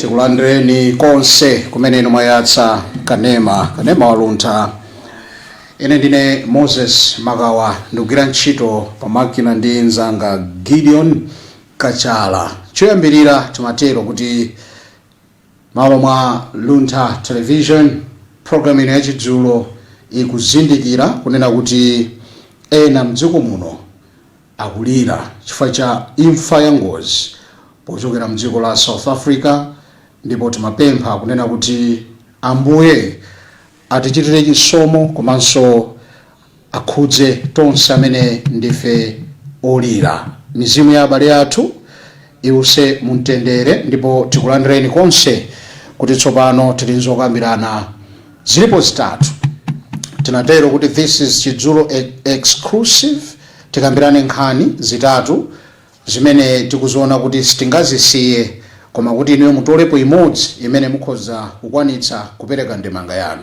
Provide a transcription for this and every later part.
Tikulandireni konse kumene inu mwayatsa kanema, kanema wa Luntha. Ine ndine Moses Makawa, ndikugwira ntchito pamakina ndi mzanga Gideon Kachala. Choyambirira timatero kuti malo mwa Luntha Television, program ino yachidzulo ikuzindikira kunena kuti ena mdziko muno akulira chifukwa cha imfa ya ngozi pochokera mdziko la South Africa, ndipo timapempha kunena kuti Ambuye atichitire chisomo komanso akhudze tonse amene ndife olira. Mizimu ya abale athu iwuse mumtendere. Ndipo tikulandireni konse kuti tsopano tili nzokambirana zilipo zitatu. Tinatero kuti this is Chidzulo exclusive. Tikambirane nkhani zitatu zimene tikuziona kuti sitingazisiye, koma kuti inuyo mutolepo imodzi imene mukhoza kukwanitsa kupereka ndemanga yanu.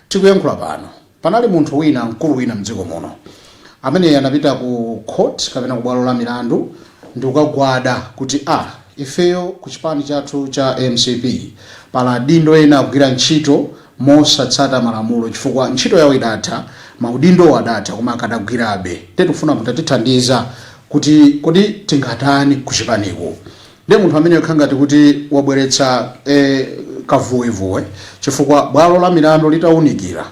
Tikuyankhula pano, panali munthu wina, mkulu wina mdziko muno, amene anapita ku court kapena ku bwalo la milandu ndi kukagwada kuti a ifeyo ku chipani chathu cha MCP pala adindo ena akugwira ntchito mosatsata malamulo, chifukwa ntchito yawo idatha, maudindo adatha, koma akadagwirabe. Tikufuna mutatithandiza kuti kodi tingatani ku chipaniko? Ndiye munthu amene yakhala ngati kuti wabweretsa kavuwevuwe, chifukwa bwalo la milandu litawunikira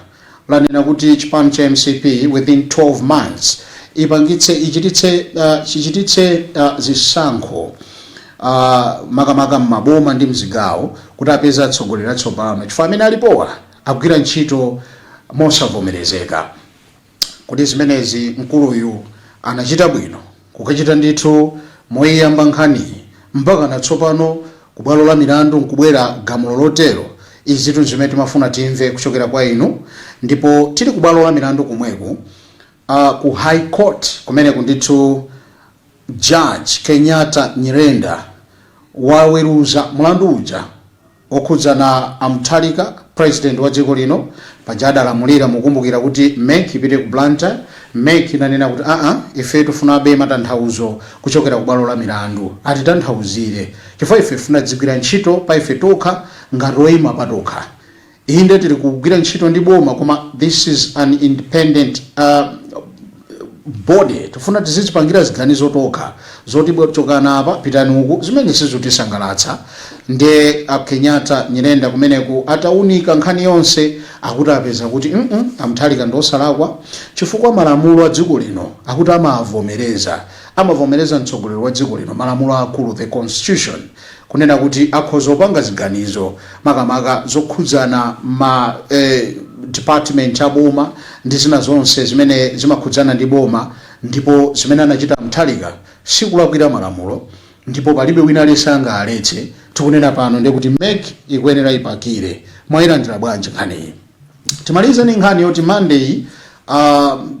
lanena kuti chipani cha MCP within 12 months ipangitse, ichititse, chichititse zisankho, makamaka m'maboma ndi mzigawo, kuti apeze atsogoleri atsopano, chifukwa amene alipowa agwira ntchito mosavomerezeka. Kuti zimenezi mkuluyu anachita bwino kukachita ndithu moyiyamba nkhaniyi, mpaka natsopano ku bwalo la milandu nkubwera gamulo lotero? Izitu zimene timafuna timve kuchokera kwa inu. Ndipo tili ku bwalo la milandu kumweku, ku High Court kumeneku ndithu, Judge Kenyatta Nyirenda waweruza mlandu uja okhudzana a Mutharika, president wa dziko lino. Paja adalamulira, mukumbukira, kuti MEC ipite ku Blantyre. MEC inanena kuti aa, ife tifunabe matanthauzo kuchokera ku bwalo la milandu, atitanthauzire, chifukwa ife tifuna dzigwira ntchito pa ife tokha ngati oyima patokha. Inde, tili kugwira ntchito ndi boma, koma this is an independent body. Tifuna tizidzipangira ziganizo tokha zoti chokana apa, pitani uku, zimene sizitisangalatsa. Ndiye a Kenyatta Nyirenda kumeneku ataunika nkhani yonse, akuti apeza kuti a Mutharika ndi osalakwa, chifukwa malamulo a dziko lino akuti amavomereza, amavomereza mtsogoleri wa dziko lino, malamulo akulu, the constitution, kunena kuti akhoza kupanga ziganizo, makamaka zokhudzana ma department a boma ndi zina zonse zimene zimakhudzana ndi boma. Ndipo zimene anachita Mutharika sikulakwira malamulo, ndipo palibe wina aliyense angaletse. Tikunena pano ndiye kuti MEC ikuyenera ipakire. Mwayilandira bwanji nkhaniyi? Timalize ndi nkhani yoti Monday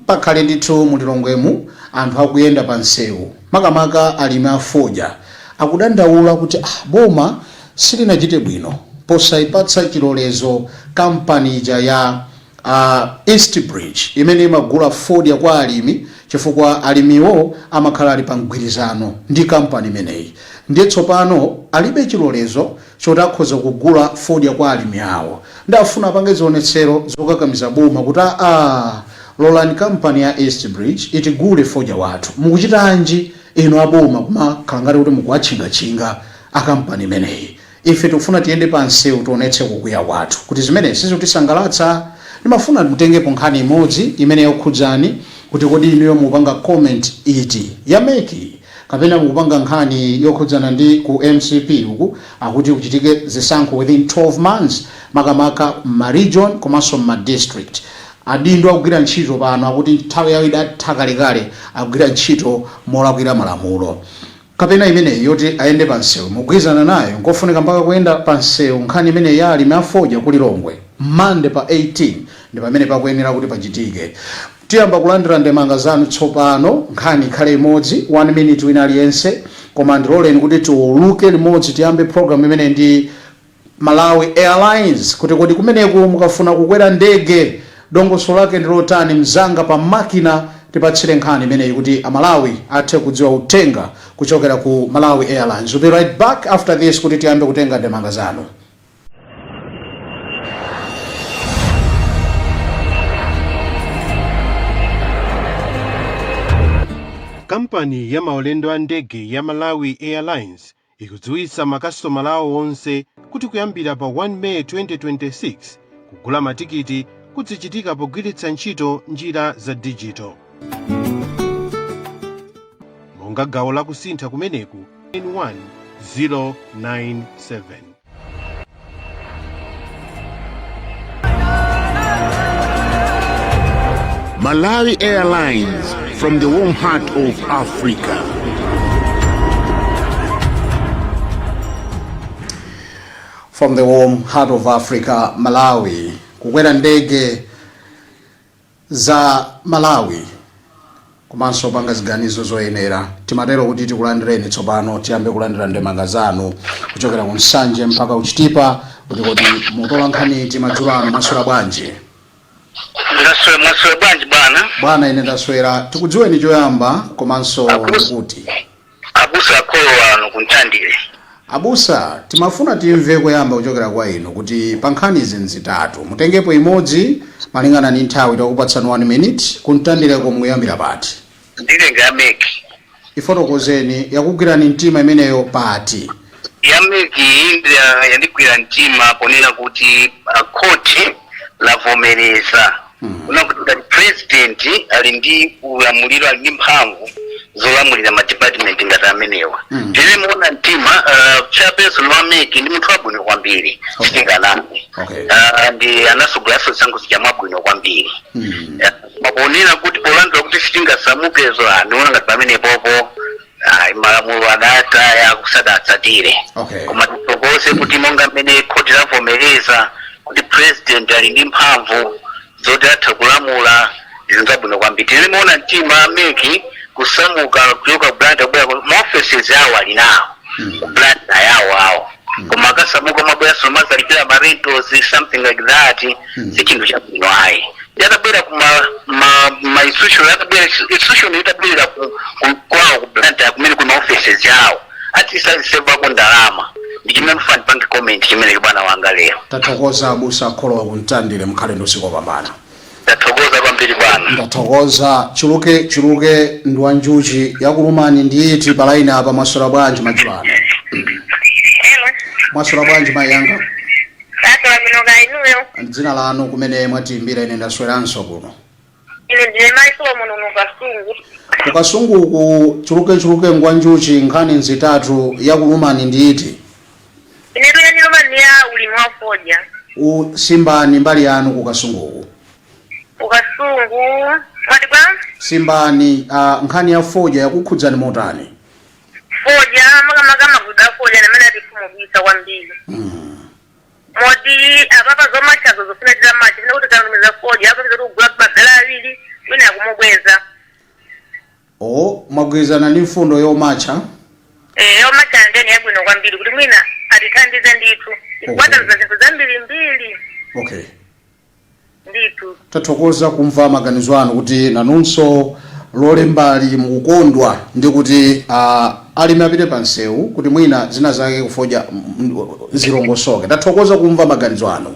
pakhale ndithu mulilongwemu anthu akuyenda pa msewu, makamaka alimi afodya akudandaula kuti boma silinachite bwino posayipatsa chilolezo kampani ija ya East Bridge imene imagula fodya kwa alimi, chifukwa alimiwo amakhala ali pa mgwirizano ndi kampani imeneyi. Ndiye tsopano alibe chilolezo choti akhoza kugula fodya kwa alimi awo. Ndafuna apange zionetsero zokakamiza boma kuti aa, lolani kampani ya East Bridge itigule fodya wathu. Mukuchitanji inu aboma kumakhala ngati kuti mukuwatchingatchinga akampani imeneyi? Ife tikufuna tiyende pa msewu, tionetse kukwiya kwathu kuti zimene sizikutisangalatsa. Ndimafuna mutengepo nkhani imodzi imene yokhudzani, kuti kodi inuyo mukupanga comment iti, ya MEC kapena mukupanga nkhani yokhudzana ndi ku MCP uku akuti kuchitike zisankho within 12 months, makamaka ma region komanso ma district, adindo akugwira ntchito pano akuti nthawi yawo idatha kalekale, akugwira ntchito molakwira malamulo, kapena imeneyi yoti ayende pa msewu, mugwirizana nayo? Nkofunika mpaka kuyenda pa msewu nkhani imeneyi ya alimi afodya ku Lilongwe? Mande pa 18 ndi pamene pakuyenera kuti pachitike. Tiyamba kulandira ndemanga zanu tsopano. Nkhani ikhale imodzi, 1 minute wina aliyense, koma ndiloleni kuti tiuluke limodzi. Tiyambe program imene ndi Malawi Airlines, kuti kodi kumeneku mukafuna kukwera ndege dongosolo lake ndi lotani? Mzanga pa makina, Tipatsire nkhani imeneyi kuti Amalawi athe kudziwa uthenga kuchokera ku Malawi Airlines. We'll be right back after this kuti tiyambe kutenga ndemanga zanu. Kampani ya maulendo a ndege ya Malawi Airlines ikudziwitsa makasitomala awo onse kuti kuyambira pa 1 May 2026 kugula matikiti kudzichitika pogwiritsa ntchito njira za dijito. Monga gawo la kusintha kumeneku 1097. Malawi Airlines, from the warm heart of Africa. From the warm heart of Africa, Malawi. Kukwera ndege za Malawi komanso panga ziganizo zoyenera. Timatero kuti tikulandireni tsopano, tiyambe kulandira ndemanga zanu kuchokera ku Nsanje mpaka kuchitipa kuti kodi mutola nkhani madzulo ano. Mwaswera bwanji? Ndaswera, mwaswera bwanji bwana? Bwana, ine ndaswera. Tikudziweni choyamba komanso kuti Abusa Akholo wano kuntandire. Abusa, timafuna timve koyamba kuchokera kwa inu kuti pa nkhani izi nzitatu mutengepo imodzi malingana ndi nthawi, takupatsani 1 minute. Kumtandireko mukuyambira pati? Nditenga ya MEC. Ifotokozeni, yakugwirani mtima imeneyo pati? Ya MEC iyi yandigwira mtima ponena kuti khoti lavomereza kuna kuti ngati president ali ndi ulamuliro, ali ndi mphamvu zolamulira ma department ngati amenewa. Tine muona mtima, chairperson wa MEC ndi munthu wabwino kwambiri. Sitinganame. Ndi anasogolanso zisankho zija mwabwino kwambiri. Maponena kuti polandira kuti sitingasamukezo, ndiona ngati pamenepopo malamulo adataya kusadatsatire. Koma tithokoze kuti monga mmene khoti lavomereza kuti president ali ndi mphamvu zoti atha kulamula, zinthu zabwino kwambiri. Tine muona mtima MEC kusamuka kuchoka ku Blantyre kubwera ma offices awo ali nawo ku Blantyre yawo awo, koma akasamuka mabweranso mazalipira ma rentals, something like that, si chinthu chabwino ayi. Yatabwera ku ma institution, yatabwera institution itabwera kwawo ku Blantyre kumene kuna offices yawo, atisazisevako ndalama. Ndi chimene ndifuna ndipange comment chimene, bwana wanga, lero. Tathokoza, abusa Akholowa kumtandire, mukhale ndi usiku wopambana. Tathokoza kwambiri, bwana. Ndathokoza. Chuluke chuluke ndi wanjuchi, yakulumani ndiyiti pa line apa? Mwaswera bwanji madzulo ano? Hello. Mwaswera bwanji, mayi yanga? Taswera bwino, kaya inuyo? Dzina lanu, kumene mwatiimbira? Ine ndasweranso kuno. Ine ndine mayi Solomon uno Kasungu. Kukasunguku, chuluke chuluke ngwanjuchi, nkhani nzitatu, yakulumani ndiyiti? Ine yaniluma ni ya ulimi wa fodya. Simbani mbali yanu kukasunguku. Ukasungu. Mwati bwa? Simbani, nkhani ya fodya yakukhudzani motani? Fodya, makamaka maguda a fodya namene atikhumudwitsa kwambiri. Moti apapa zomachazo zofuna titamacha funa kuti kanumiza fodya apa kuti kugula mabela awiri wina akumubweza. O, mwagwirizana ndi mfundo yomacha? Eh, yomacha ndeni yabwino kwambiri kuti mwina atithandize ndithu. Ikukwataniza zinthu zambirimbiri. Ndithu. Tathokoza kumva maganizo anu kuti nanunso lolembali mukukondwa ndi kuti alimi apite pa msewu kuti mwina zina zake kufodya zilongosoke. Tathokoza kumva maganizo anu.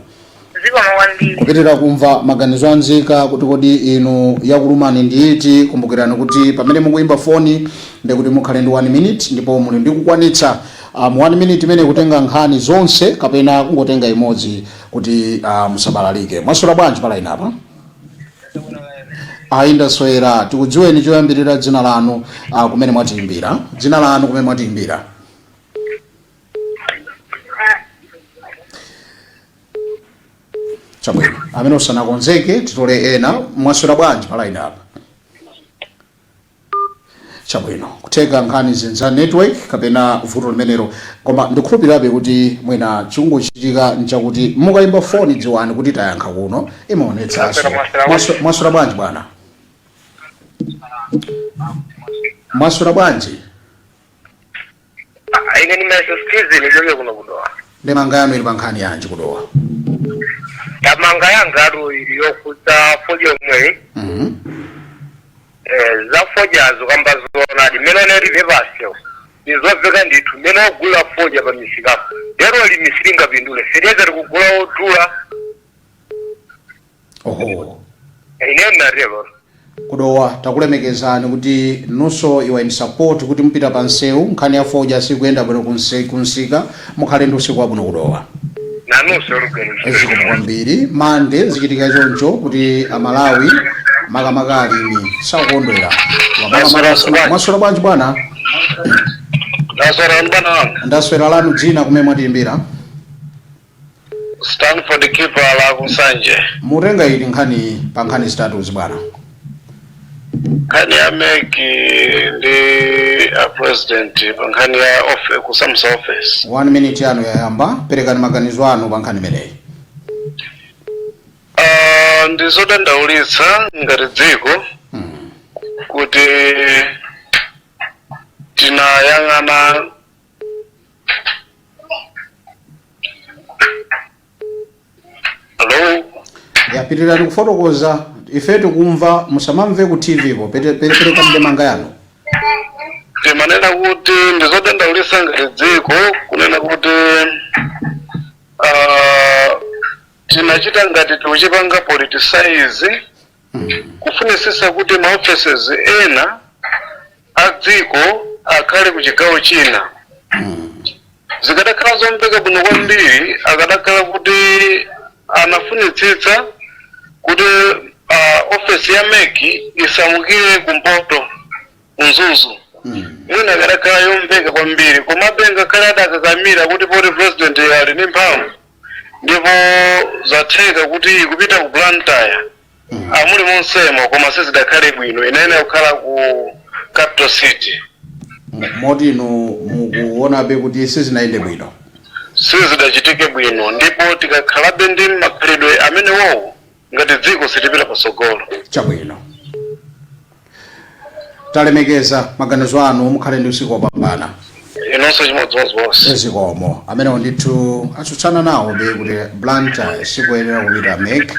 Zikomo kwambiri. Kupitirira kumva maganizo anzika kuti kodi inu yakulumani ndiyiti. Kumbukirani kuti pamene mukuyimba foni ndikuti mukhale ndi 1 minute, ndipo muli ndi kukwanitsa mu 1 minute imene kutenga nkhani zonse kapena kungotenga imodzi kuti musabalalike. Mwaswera bwanji pa line apa? Ayi, ndaswera. Tikudziweni choyambirira, dzina lanu, kumene mwatiyimbira, dzina lanu, kumene mwatiyimbira. Chabwino, amene usanakonzeke titole ena. Mwaswera bwanji pa line apa? Chabwino, kutheka nkhani zinza network kapena vuto limenelo, koma ndikukhulupirirabe kuti mwina chikungochitika nchakuti mukayimba foni dziwani kuti tayankha kuno, imaonetsanso. Mwaswera bwanji, bwana? Mwaswera bwanji? Ine ndi Master Steven choke kuno kudowa. Ndemanga yanu ili pa nkhani yanji kudowa? Ndemanga yanga atu ili yokhudza fodya omweyi. Fodyazo kamba zoonadi mmene oneri vepasyo nizobveka ndithu mmene ogula fodya pa misikapo lero limi silingapindule, feteleza tikugula odula. Oho. Ine natero. Kudowa, takulemekezani kuti nunso you are in support kuti mupita pa nsewu nkhani ya fodya sikuyenda bwino kunsika. Mukhale ndi usiku wabwino kudowa. Nanunso lugeni. Zikomo kwambiri. Mande zichitika choncho kuti Amalawi, makamaka alimi, sakukondwera. Mwaswera bwanji, bwana? Ndaswera, bwana wanga. Ndaswera. Lanu dzina, kumene mwatiyimbira? Stanford Kipa la kunsanje. Mutenga ili nkhani pa nkhani zitatuzi, bwana? Nkhani ya MEC ndi a president pa nkhani ya kusamusa office. One minute yanu yayamba, perekani maganizo anu pa nkhani imeneyi. Ndi zodandaulitsa ngati dziko kuti tinayang'ana. Hello? Yapitirani kufotokoza, ife tikumva, musamamve ku TV po. Perekani ndemanga yanu. Timanena kuti ndizodandaulitsa ngati dziko kunena kuti tinachita ngati tikuchipanga politicize, kufunisisa kuti ma offices ena a dziko akhale ku chigawo china. Zikadakhala zomveka bwino kwambiri akadakhala kuti anafunitsitsa kuti ofesi ya MEC isamukire kumpoto, Mzuzu, mwina akadakhala yomveka kwambiri. Komabe ngakhale adakakamira kuti poti president ali ndi mphamvu ndipo zatheka kuti ikupita ku Blantyre, amuli monsemo, koma sizidakhale bwino, inayenera kukhala ku capital city. Moti inu mukuonabe kuti sizinayende bwino? Sizidachitike bwino, ndipo tikakhalabe ndi makhalidwe amenewowo ngati dziko sitipita patsogolo. Chabwino, talemekeza maganizo anu, mukhale ndi usiku wopambana. Inonso chimodzimodzi bonse. Zikomo. Amenewo ndithu atsutsana nawo be kuti Blantyre sikuyenera kupita MEC.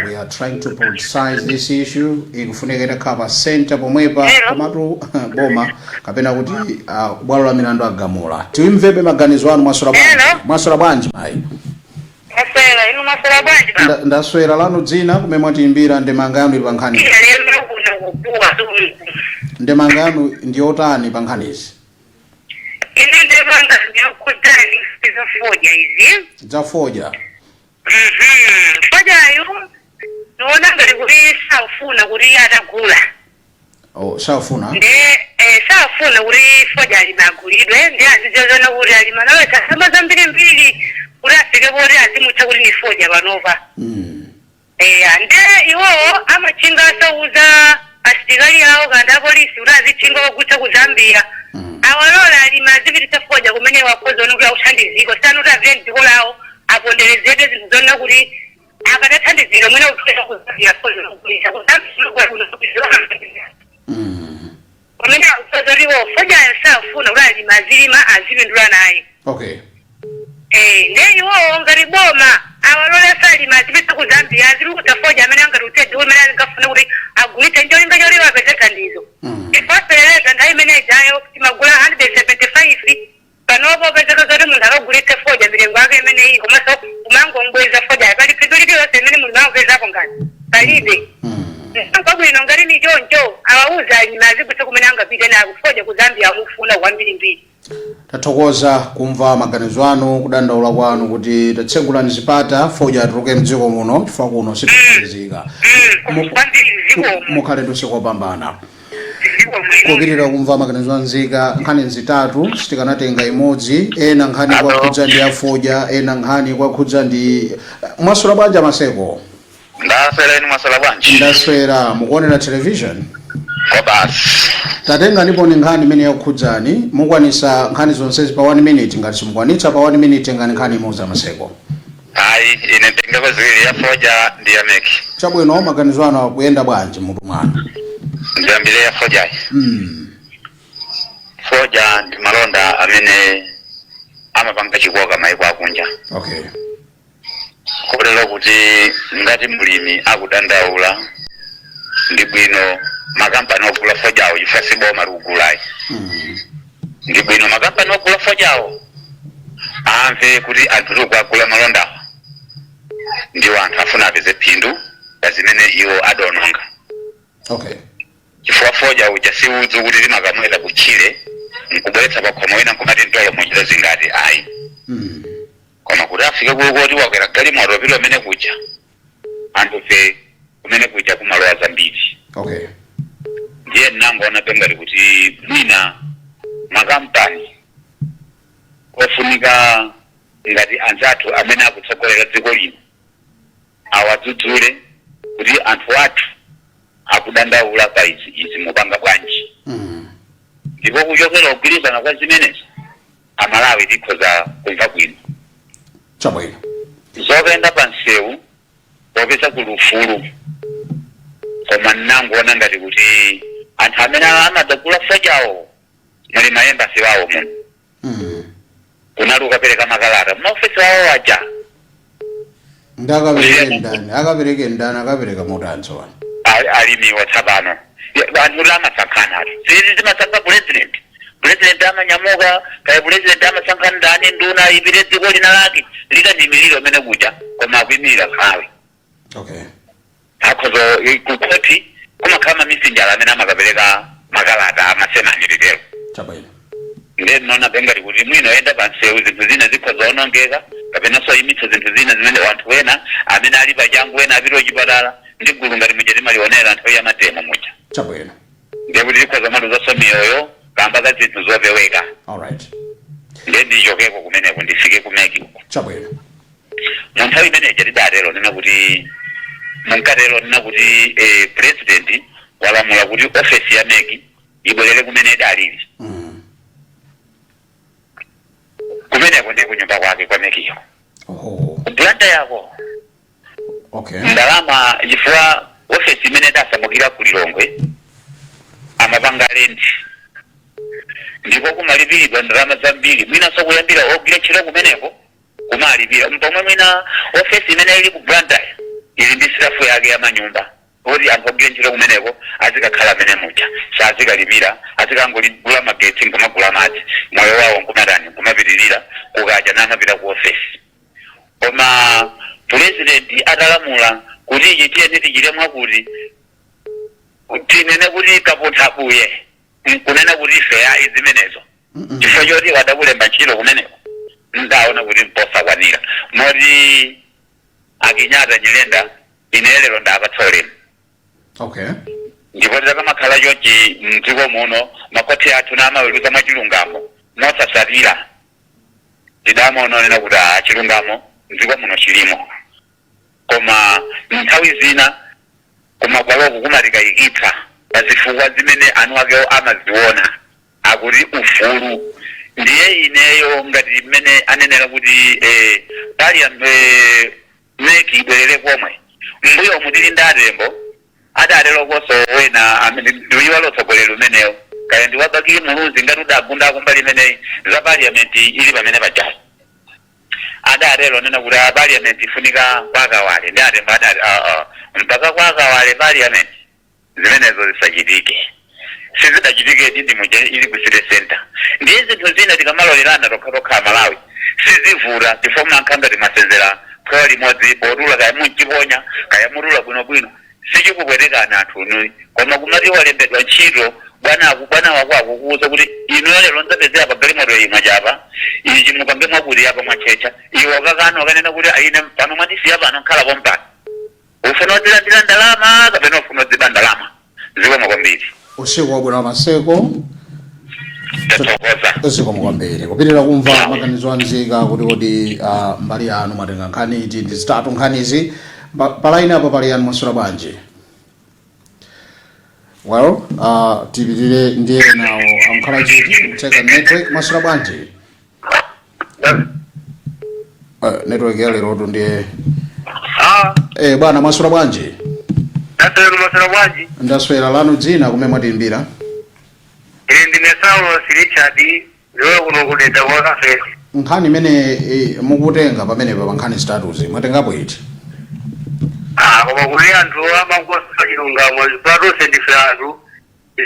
We are trying to politicize this issue, ikufunika itakhala pa center pomwepa. Hello. Komatu boma kapena kuti bwalo la milandu agamula. Tiimvebe maganizo anu. Mwaswera bwanji? Hello. Mwaswera bwanji, mayi? Maswera, inu maswera bwanji, baba? Ndaswera. Lanu dzina, kumene mwatiyimbira, ndemanga yanu ili pa nkhani? Iya, lero kuno kupuwa tuku. Ndemanga yanu ndiyotani pa nkhanizi? Ine ndemanga ndiyokutani izofodya izi. Zafodya. Fodyayu niona ngati kuti safuna kuti atagula. Oh, safuna. Nde safuna kuti fodya alima agulidwe, ndi azizozona kuti alima nawe tasamba zambirimbiri kuti afike poti azimutcha kuti ni fodya panopa. Eya, nde iwowo amachinga asauza asilikali awo kandi apolisi kuti azichinga kugutsa ku Zambia. Awalola alima azipititsa fodya kumene wakhoza kuti akuthandiziko, sanu kuti apite mdziko lawo aponderezedwe zinthu zona kuti akadathandizika mwina kuthuleka ku Zambia fodya kugulisa ku Zambia. Pamene akusoza kuti iwo fodyayo safuna kuti alima azilima azipindula naye. Nde iwowo ngati boma awalolesa alima azipita ku Zambia azilukutsa fodya amene angatutse dziko imene angafune kuti agulitse ncholinga choti apeze thandizo. Ifaserereza nthawi imene ijayo timagula 175, panopo pezeka zoti munthu akagulitse fodya mitengo yake imeneyi, komanso kumangombweza fodya, pali phindu lililonse imene munthu amapezako? Ngati palibe. Kwabwino ngati ni choncho awauza alimi azigulitse kumene angapite nako fodya ku Zambia amufuna kwambirimbiri. Tathokoza kumva maganizo anu, kudandaula kwanu kuti tatsegulani zipata, fodya atuluke mdziko muno chifukwa kuno sitithandizika. Kwambiri, zikomo. Mukhale ndi usiku wopambana. Zikomo. Kupitira kumva maganizo anzika, nkhani zitatu sitikanatenga imodzi. Ena nkhani kwakhudza ndi afodya, ena nkhani kwakhudza ndi. Mwaswera bwanji, Maseko? Ndaswera, inu mwaswera bwanji? Ndaswera. Mukuonera television? Kwa basi. Tatenga ndipo ni nkhani imene yakukhudzani. Mukwanisa nkhani zonsezi pa 1 minute? Ngati simukwanitsa pa 1 minute, tengani nkhani imodzi, Maseko. Ayi, ine ndingako ziwiri, ya fodya ndi ya MEC. Chabwino, maganizo anu akuyenda bwanji mutu mwanu? Ndiyambire ya fodyayi. Fodya ndi malonda amene amapanga chikoka maiko akunja, kotero kuti ngati mlimi akudandaula, ndi bwino Makampani ogula fodyawo, chifukwa si boma likugulayi, ndi bwino makampani ogula fodyawo amve kuti anthu tikuagula malondawo ndiwo anthu afuna apeze phindu pa zimene iwo adaononga, chifukwa fodya uja si udzu kuti timakamweta kutchire nkubweretsa pakhomo, wina nkumati mtolo munjira zingati, ayi. Koma kuti afike koti wakwera galimoto pita umene kuja, anthu fe kumene kuja kumalowa zambiri. Ndiye ndinangoona pengati kuti mwina makampani ofunika ngati anzathu amene akutsogolera dziko lino awadzudzule kuti anthu athu akudandaula pa izi, izi mupanga bwanji? Ndipo kuchokera kugwirizana kwa zimenezo, Amalawi tikhoza kumva bwino. Zokenda pa msewu popeza kuli ufulu, koma nnangoona ngati kuti anthu amene amadzagula fodyawo muli ma embassy wawo muno, kunali ukapereka makalata maofesi wawo aja. Ndakapereke ndani? Akapereke ndani? Akapereka motani wani? Alimiwa tsapano. Anthu kuti amasankhana atu, sizi zimasankha president, president amanyamuka, kaya president amasankha ndani, nduna ipite dziko lina lake likandimirire umene kuja, koma akuyimirira Malawi. Akhozo kukhoti kumakhala mamisinjala amene amakapereka makalata amasemani litero. Ndiye ndinaona pengati kuti mwina oyenda pa msewu zinthu zina zikhoza onongeka, kapenanso imitsa zinthu zina zimene anthu ena amene ali pachangu, ena apita kuchipatala ndi gulu ngati muja timalionera nthawi ya matemo muja. Ndiye kuti tikhoza maluzanso miyoyo kamba ka zinthu zopeweka. Ndiye ndichokeko kumeneko ndifike ku MEC uko. Mu nthawi imeneyi tidatero nena kuti, munkatero nena kuti president walamula kuti ofesi ya MEC ibwerere kumene idalili. Kumeneko ndi kunyumba kwake kwa MEC yo, ku Blantyre yako. Ndalama, chifukwa ofesi imene idasamukira ku Lilongwe amapanga rent ndipo kumalipiridwa ndalama zambiri, mwinanso kuyambira ogwira ntchito kumeneko kumalipira, pomwe mwina ofesi imene ili ku Blantyre ili ndi staff yake ya manyumba oti anthu ogwira ntchito kumeneko azikakhala amene muja, sazikalipira, azikangogula magetsi nkumagula madzi, moyo wawo nkumatani, nkumapitirira, kukacha namapita ku ofesi. Koma president atalamula kuti ichi tiyeni tichite mwakuti, tinene kuti kapunthabuye nkunena kuti ife ayi zimenezo, chifukwa choti wadakulemba ntchito kumeneko, ndaona kuti mposakwanira moti akinyata Nyirenda ine lero ndapatsa ulemu. Ndipo tikamakhala chonchi mdziko muno, makhoti athu namaweruza mwachilungamo mosasatira, tidamaononera kuti a chilungamo mdziko muno chilimo, koma nthawi zina kumabwaloko kumatikayikitsa pa zifukwa zimene anu akewo amaziona akuti ufulu. Ndiye ineyo ngati mmene anenera kuti MEC ibwerere komwe mbuyo mutili ndi atembo adalerokonso wena amene ndiwiwala utsogoleri umenewo, kaya ndi wabakili Muluzi, ngati udagunda kumbali imeneyi za parliament ili pamene pajapo, adatero nena kuti a parliament ifunika kwakawale ndi atembo adati mpaka kwakawale parliament, zimenezo zisachitike. Sizidachitike ndi muja ili ku city center. Ndiye zinthu zina tikamalolerana tokhatokha Amalawi sizivuta, chifukwa mankha ngati mwasenzera phewa limodzi potula, kaya munchiponya kaya mutula bwinobwino, sichikupwetekana anthu. Koma kumati walembedwa ntchito, bwana, bwana wako akukuwuza kuti inuyo lero ndzapezera pa galimoto imwe chapa ichi, mupange mwakuti apa mwachecha, iwe ukakana ukanena kuti ine pano mwandisiya pano nkhala pompano, ufuna udzilandira ndalama kapena ufuna udziba ndalama? Zikomo kwambiri. Usiku wabwino wa maseko. Tathokoza. Zikomo kwambiri. Kupitirira kumva maganizo anzika kuti kodi mbali yanu mwatenga nkhani iti? Ndi zitatu nkhanizi. Pa line apo pali yani? Mwaswera bwanji? Well, tipitirire ndiye nawo amkhala chiti kutheka network. Mwaswera bwanji? Network ya lerotu ndiye. Bwana, mwaswera bwanji? Ndaswera, mwaswera bwanji? Ndaswera. Lanu dzina, kumene mwatiimbira? Ine ndine Saulos Richard ndiwe kuno kudedza kwa Kafesi. Nkhani imene mukutenga pamenepa pa nkhani zitatuzi, mwatengapo iti? Ah, koma kuti anthu amangosa chilungamo, chifukwa tonse ndife anthu,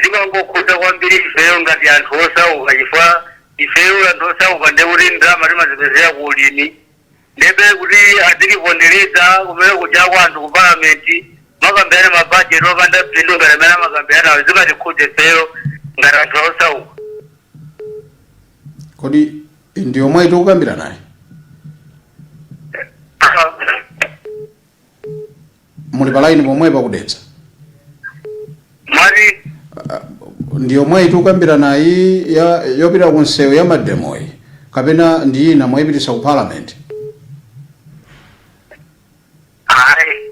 zimangokhudza kwambiri ifeyo ngati anthu osauka, chifukwa ifeyo anthu osauka ndekuti ndalama timazipezera ku ulimi. Ndebe kuti azilipondereza kumene kuja kwa anthu ku palamenti, makambirana mabajeti opanda phindu ngati amene amakambiranawo, zimatikhudza ifeyo ngati anthu osauka. Kodi ndi yomwe tikukambira naye? Muli pa line pomwe pakudetsa? Mwati? Ndi yomwe tikukambira nayi ya yopita ku nsewu ya mademoyi, kapena ndi ina mwayipitisa ku parliament? Ayi.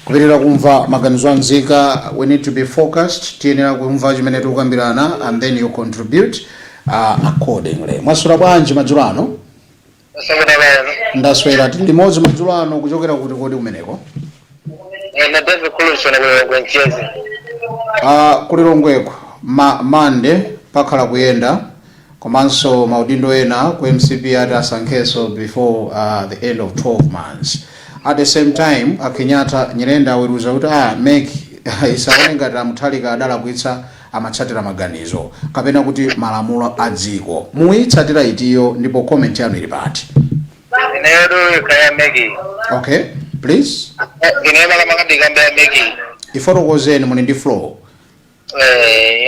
Kupitirira kumva maganizo a nzika, we need to be focused. Tiyenera kumva chimene tikukambirana and then you contribute accordingly. Mwaswera bwanji madzulo ano? Ndaswera. Tili limodzi madzulo ano kuchokera kuti kodi kumeneko? Ine David Kulusona, kulilongwe Mchezi. Kulilongweko Mande pakhala kuyenda komanso maudindo ena ku MCP ati asankhenso before the end of 12 months. At the same time, a Kenyatta Nyirenda aweruza kuti MEC isaone ngati amuthalika adalakwitsa, amatsatira maganizo kapena kuti malamulo a dziko. Muyitsatira itiyo, ndipo comment yanu ili pati? Ineyo kaya MEC. Okay, please. Ineyo makamaka ndikambe ya MEC. Ifotokozeni, muli ndi floor.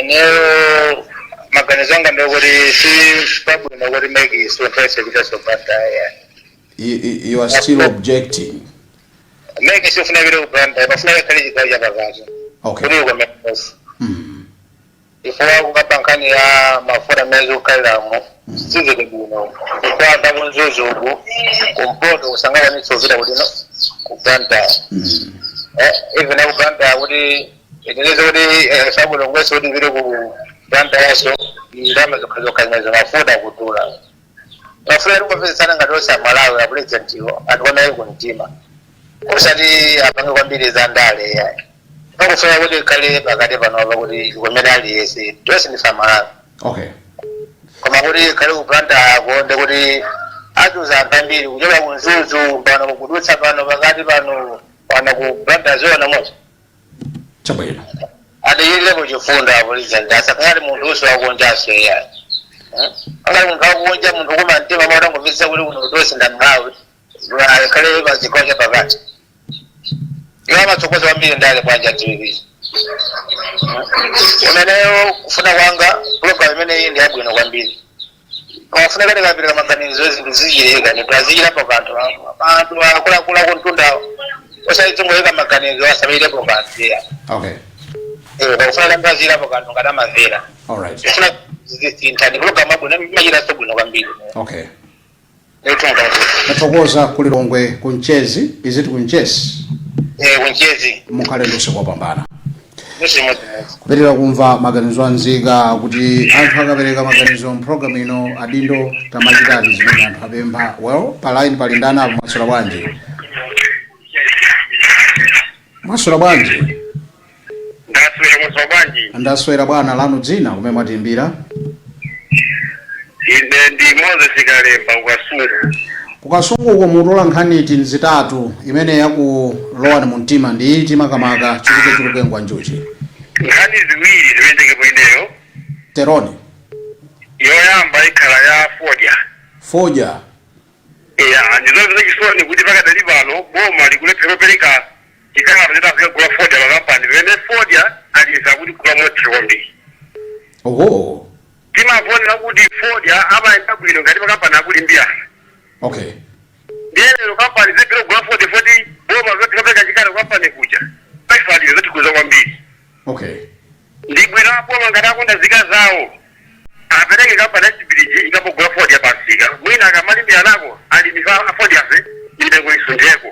Ineyo maganizo anga ndikuti si pabwino kuti MEC isunthe kupita Blantyre. You are still objecting? MEC sifuna ipite ku Blantyre, pafuna ikhale chigawo chapakati kuti ikomekosi ifuna kukapa nkhani ya mafuta amene zikukhaliramo sizili bwino, chifukwa ku Mzuzu uku kumpoto kusangakwanitsa kupita kutino ku Blantyre. Even ku Blantyre kuti iteneze kuti sabulongweso kuti ipite ku Blantyre, ndalama zokha zokha zimenezo, mafuta kudula, mafuta tikupezesana ngati onse Amalawi. Apurezidentiwo anthu ku mtima, osati apange kwambiri za ndale yayi. Pakufuna kuti ikhale pakati panopa kuti ikomere aliyense, tonse ndife Amalawi. Koma kuti ikhale ku Blantyre nde kuti achuza anthu ambiri kuchoka ku Mzuzu pano kudutsa pano pakati pano pano ku Blantyre, ziona moto. Chabwino. Adiyirirepo chifundo apresident, asakhale munthu uso wakunjaso iya. Angati munthu wakunja, munthu kuma mtima mautangomvetsa kuti kuno tonse ndamalawi, akhale pachigawo cha pakati. Iwo amatsogoza kwambiri ndale bwanja TV umeneyo. Kufuna kwanga, program imeneyi ndi yabwino kwambiri. Wafuna kati kapirika maganizo, zinthu zichileka ndipo azichirapo kanthu anthu akuluakulu akuntundawo, osaizingoyika maganizo asamaitepo kanthu iya. Pakufuna kuti azirapo kanthu ngati amamvera. Kufuna zisintha ndi program abwino, imachitanso bwino kwambiri. Ndikutunga. Tathokoza kulilongwe kunchezi, iziti kunchezi? Kunchezi. Mukhale ndi usiku wopambana. Muchimodzimodzi. Kupitirira kumva maganizo anzika, kuti anthu akapereka maganizo mpulogalamu ino, adindo tamachitati zimene anthu apempha. Well, pa line pali ndani apo? Mwaswera bwanji? Mwaswera bwanji? Ndaswera, mwaswera bwanji? Ndaswera bwana. Lanu dzina, kumene mwatiimbira? Ine ndi Moses Kalemba, kukasungu. Kukasungu uko, mutola nkhani zitatu, imene yakulowani mu mtima ndi iti makamaka, chuluke chuluke ngwa njuchi? Nkhani ziwiri zimene ndingepo ineyo. Teroni. Yoyamba ikhala ya fodya. Fodya. Ya, ndizomvetsa chisoni kuti pakadali pano boma likulephera kupereka chikalata choti azikagula fodya makampani, pamene fodya aliza kuti kula mothero kwambiri. Timavonera kuti fodya amayenda bwino ngati makampani akulimbirana. Ndiye lero kampani zilephera kugula fodya foti boma lilephera kupereka chikalata kampani kuja paifalire, zotikuza kwambiri. Ndi bwino aboma ngati akonda nzika zawo apereke kampani ya Chibiriji ikapogula fodya pamsika, mwina akamalimbira nako alimi a fodyafe mitengo isuntheko.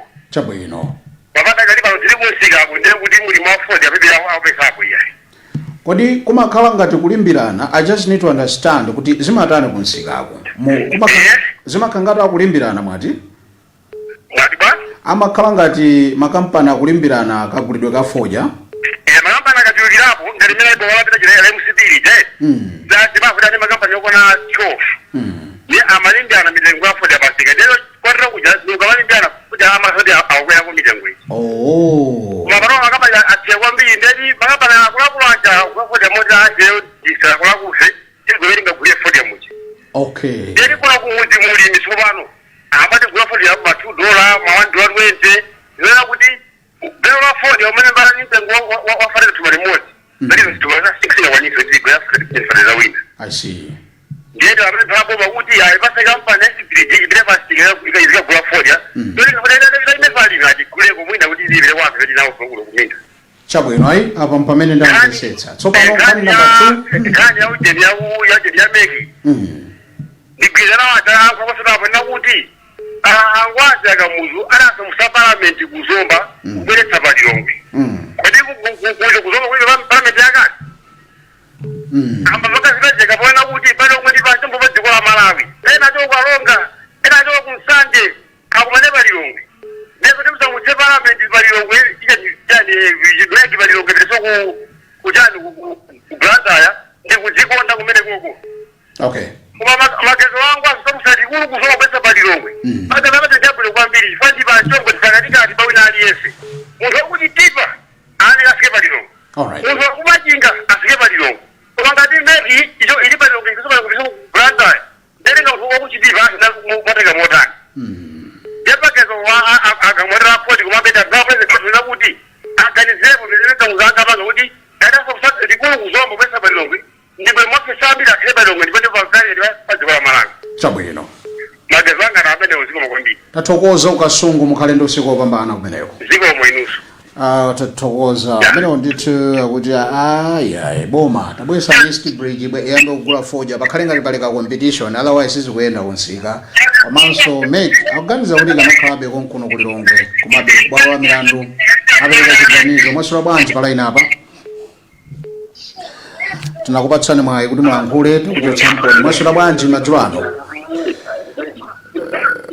Papadakali pano tili kumsikako, ndiye kuti mulimi wa fodya pepera apesapo iyayi. Kodi kumakhala ngati kulimbirana? I just need to understand kuti zimatani kumsikako. Zimakhala ngati akulimbirana, mwati? Mwati bwa? Amakhala ngati makampani akulimbirana kagulidwe ka fodya? Makampani akachulukirapo ngati imene boma lapita chila la MCP lije, timavuta ndi makampani okwana 12, ni amalimbirana mitengo ya fodya pamsika, ndero kwatira kuja ukamalimbirana fodya. amasati akukwera mitengo iyi. Oh. Mapano makampani atsiya kwambiri, ndeti makampani akuluakulu aja kugula fodya moti ajeyo isakulakufe tigwere ngagulire fodya muja. Ndeti kuna kumudzi mulimi tsopano amati gula fodya ma $2, ma $1.20, zimene kuti belo la fodya umene mbala ni mtengo wa farika thumba limodzi, ndeti thumba za 6 yakwanitse tigwera farika wina. I see. Ndiyeti amene phaboma kuti ayipase kampani yasibiriji ipite pasika ikagula fodya, ndoti atiguleko mwina kuti ilipire kwanthu kuti nawo kulo kuminda. Chabwino, ayi, apa mpamene ndamvetsetsa tsopano. Nkhani namba 2. Nkhani ya ujeni ya ujeni ya MEC, ndigwirizana wachaankhwakosonapo nakuti angwazi akamuzu anasamusa palamenti kuzomba kubweretsa palilongwe. Kodi kuja kuzomba kuja palamenti yakati amba vakazipezeka poona kuti pano kumwe ndi pa dziko la Malawi, ena achoka kukalonga, ena achoka kumsanje, akumane palilongwe. Nezo timsamutse palamenti palilongwe, chani MEC palilongwe pereso kuchani ku Blantyre ndi kudzikonda kumene koko. Koma magezo wangu asamusati kulu kuzoma kwesa palilongwe. Magazi amate kwambiri chifukwa ndi pachongo ndipakatikati pawina aliyense. Munthu wakuti tipa ani afike palilongwe, munthu wakumachinga afike palilongwe. Koma ngati MEC icho ili palilongwe ikusoma kuti Blantyre, ndetenga munthu wakuchitipa mateka motani? Yepakezo akamwetera koti kumapeta president kuti aganizepo zimene kuti likulu kuzomba kwesa palilongwe, ndipo mafisa ambiri akhale palilongwe, ndipo ndipo padziko la Malawi. Chabwino. Magezo anga na amene, zikomo kwambiri. Tathokoza ukasungu, mukhale ndi usiku wopambana kumeneko. Zikomo inunso. Ah, tathokoza. Amenewo ndithu akuti ayi, boma tabwesa East Bridge bwe iyambe kugula fodya, pakhale ngati pali ka competition, otherwise sizikuyenda kunsika. Komanso MEC akuganiza kuti kanakhalabe konkuno kulilongwe, komabe bwalo la milandu apereka chiganizo. Mwaswera bwanji pa line apa? Tinakupatsani mwayi kuti mulankhule, tikuchotsa mponi. Mwaswera bwanji madzulo ano?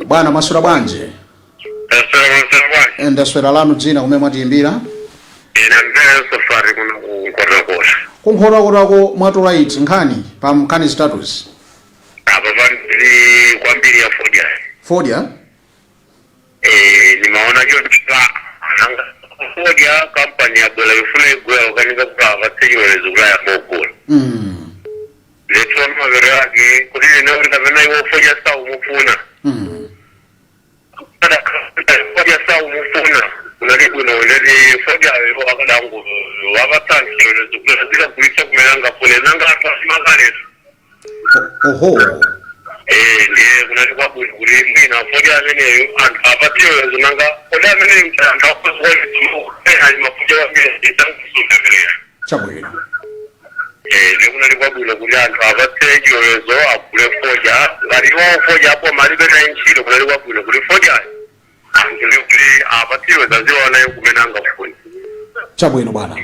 Bwana, mwaswera bwanji? Ndaswera. Lanu dzina, kumene mwatiyimbira? Ine mvera safari kuno kunkhotakota. Kunkhotakotako mwatola iti nkhani pa nkhani zitatuzi? Apa pambiri kwambiri ya fodya. Fodya. Nimaona chonchita ananga fodya kampani yabwera ifuna igula, ukanika kuti apatse chilolezo kuti ayambe kugula. Letona mavero yake kuti ine kuti kapena iwo fodya saumufuna. Fodya saumufuna, unati bwino unati fodya iwo akadangu wapatsa chilolezo kuti azikagulitsa kumene angafune, nanga anthu asimakaletu. Oho. Ndiye kunati kwabwino kuti mwina fodya ameneyo anthu apatse, nanga fodya ameneyo anthu akuzikuona mafuja kwambiri tankusunda ameneyo. Chabwino. Ndiye kunati kwabwino kuti anthu apatse chilolezo agule fodya ngati iwo fodya apo malibe naye ntchito. Kunati kwabwino kuti fodya anthu ndi kuti apatse chilolezo aziwaonayo kumene angafune. Chabwino, bwana.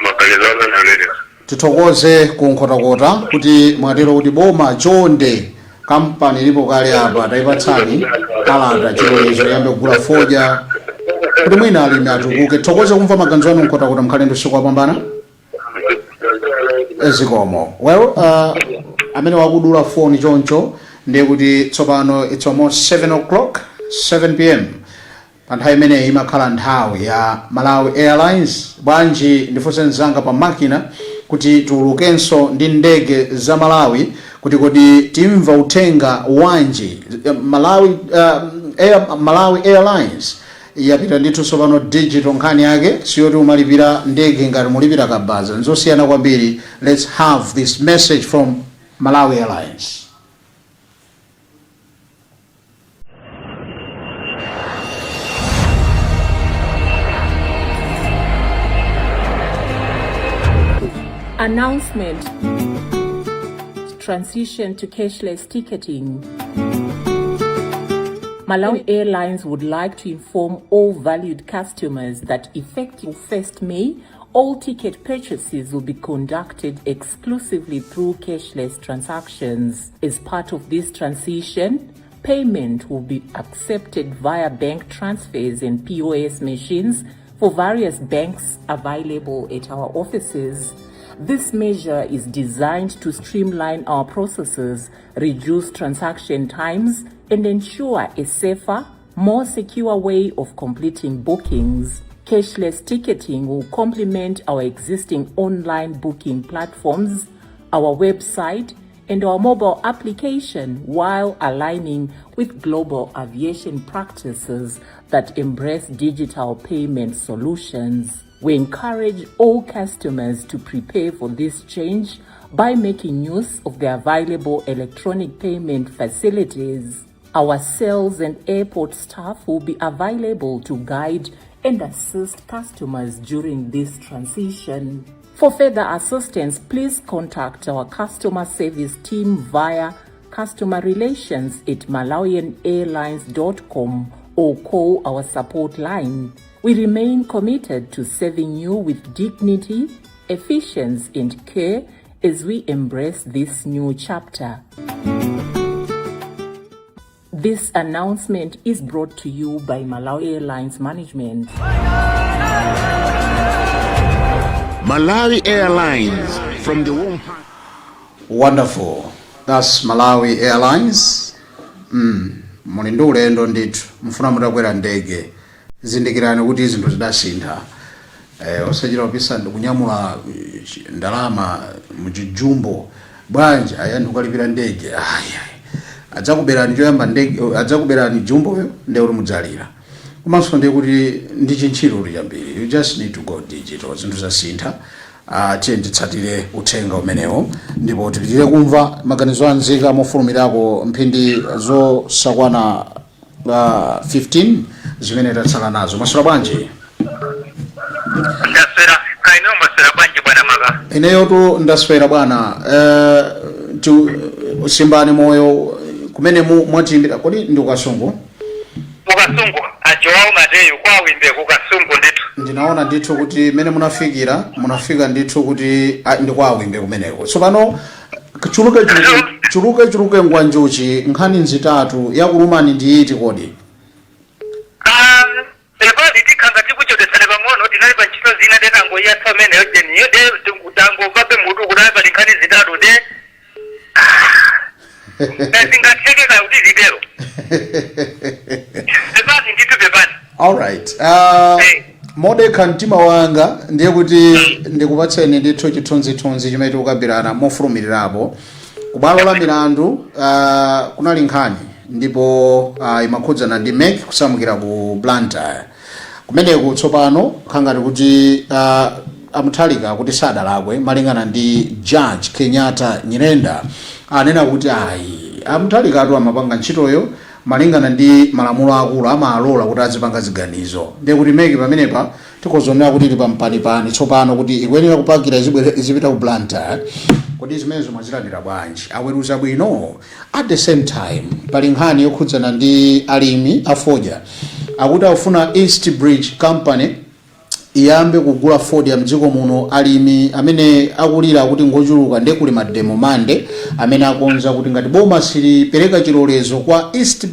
Maganizo amene ameneyo. Tithokoze kunkhotakota kuti mwatero kuti boma chonde, kampani ilipo kale apa, tayipatsani kalata chilolezo yambe kugula fodya kuti mwina alimi atukuke. Tithokoze kumva maganizo anu nkhotakota, mukhale ndi usiku wapambana. Zikomo. Well, amene wakudula foni choncho, ndiye kuti tsopano it's almost 7 o'clock, 7 p.m. Pa nthawi imeneyi imakhala nthawi ya Malawi Airlines. Bwanji ndifunse mzanga pa makina kuti tiulukenso ndi ndege za Malawi, kuti kodi timva uthenga wanji? Malawi Airlines yapita ndithu tsopano digital. Nkhani yake siyoti umalipira ndege ngati mulipira kabaza, nzosiyana kwambiri. Let's have this message from Malawi Airlines. Announcement. Transition to cashless ticketing. Malawi Airlines would like to inform all valued customers that effective 1st May, all ticket purchases will be conducted exclusively through cashless transactions. As part of this transition, payment will be accepted via bank transfers and POS machines for various banks available at our offices. This measure is designed to streamline our processes, reduce transaction times, and ensure a safer, more secure way of completing bookings. Cashless ticketing will complement our existing online booking platforms, our website, and our mobile application while aligning with global aviation practices that embrace digital payment solutions. We encourage all customers to prepare for this change by making use of the available electronic payment facilities. Our sales and airport staff will be available to guide and assist customers during this transition. For further assistance, please contact our customer service team via customer relations at malawianairlines.com or call our support line. We remain committed to serving you with dignity, efficiency, and care as we embrace this new chapter. This announcement is brought to you by Malawi Airlines Management. Malawi Airlines, from the warm heart. Wonderful. That's Malawi Airlines. Muli ndi ulendo ndithu, mufuna mutakwera ndege, zindikirani kuti zinthu zidasintha. Osachita kupisa ndikunyamula ndalama muchijumbo bwanji, aya, ndikukalipira ndege. Ayi, ayi. Adzakuberani choyamba ndege, adzakuberani jumboyo, ndiye kuti mudzalira. Komanso ndiye kuti ndi chintchito kuti chambiri, you just need to go digital. Zinthu zasintha. Tiye titsatire uthenga umenewo ndipo tipitire kumva maganizo anzika mofulumirako mphindi zosakwana 15 zimene tatsala nazo. Maswera bwanji? Ndaswera, kaino maswera bwanji, bwana Maka? Ineyotu ndaswera, bwana. Simbani moyo kumene mwatiyimbira, kodi ndi kuKasungu? KuKasungu, aJoao Mateyu, kwawimbe kuKasungu ndithu. Ndinaona ndithu kuti mmene munafikira, munafika ndithu kuti ndikwawimbe kumeneko. Tsopano chuluke chuluke chuluke chuluke ngwanjuchi, nkhani nzitatu, yakulumani ndi iti kodi? Epadi tikhanga tikuchodesane pang'ono, tinali pa ntchito zina, tetangoyatsa ameneyo jeniyo, de tangovabe mutu kuti ali pali nkhani zitatu, de zingathekeka kuti zitero. Pepani ndithu, pepani. Alright. Hey. Modekha mtima wanga, ndiye kuti ndikupatseni ndithu chithunzithunzi chimene tikukambirana mofulumirirapo. Kubwalo la milandu kunali nkhani ndipo imakhudzana ndi MEC kusamukira ku Blantyre kumeneku. Tsopano khangati kuti aMutharika kuti sadalakwe, malingana ndi Judge Kenyatta Nyirenda, anena kuti ayi, aMutharikatu amapanga ntchitoyo malingana ndi malamulo akulu, amalola kuti azipanga ziganizo. Ndiye kuti MEC pamenepa tikozonera kuti ili pampanipani tsopano kuti ikuyenera kupakira izipita ku Blantyre. Kodi zimenezo mwazilandira bwanji? Aweruza bwino? At the same time, pali nkhani yokhudzana ndi alimi afodya, akuti akufuna East Bridge Company iyambe kugula fodya mdziko muno. Alimi amene akulira akuti ngochuluka, ndiye kuli mademo Mande amene akonza kuti ngati boma silipereka chilolezo kwa East